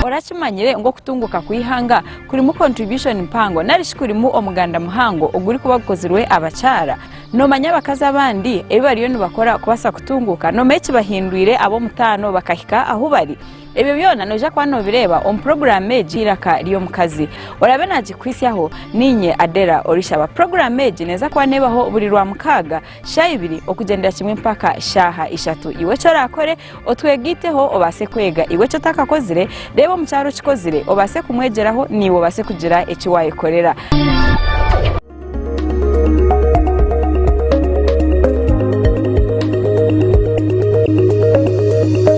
Orakimanyire ngu okutunguka kw'eihanga kurimu contribution mpango narishi kurimu omuganda muhango ogurikuba gukozirwe abakyara? Nomanya abakazi abandi ebi bariyo nibakora kubaasa kutunguka? Nomanya ekibahindwire ab'omutaano bakahika ahu bari? Ebyo byona noija kuba nobireeba omu puroguraamu egi Eiraka ry'Omukazi. Oraabe nagikuhitsyaho niinye Adela Orishaba. Puroguraamu egi neeza kuba neebaho buri Rwamukaaga shaaha ibiri okugyendera kimwe mpaka shaaha ishatu. Iwe eki oraakore Otwegaiteho obaase kwega. Iwe eki otakakozire, reeba omukyara okikozire obaase kumwegyeraho naiwe obaase kugira eki waayekorera.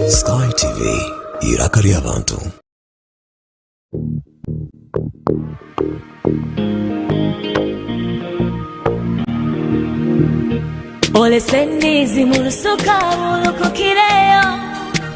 Sky TV, eiraka ry'abantu. Olese endiizi mu lusuka bulukukireyo.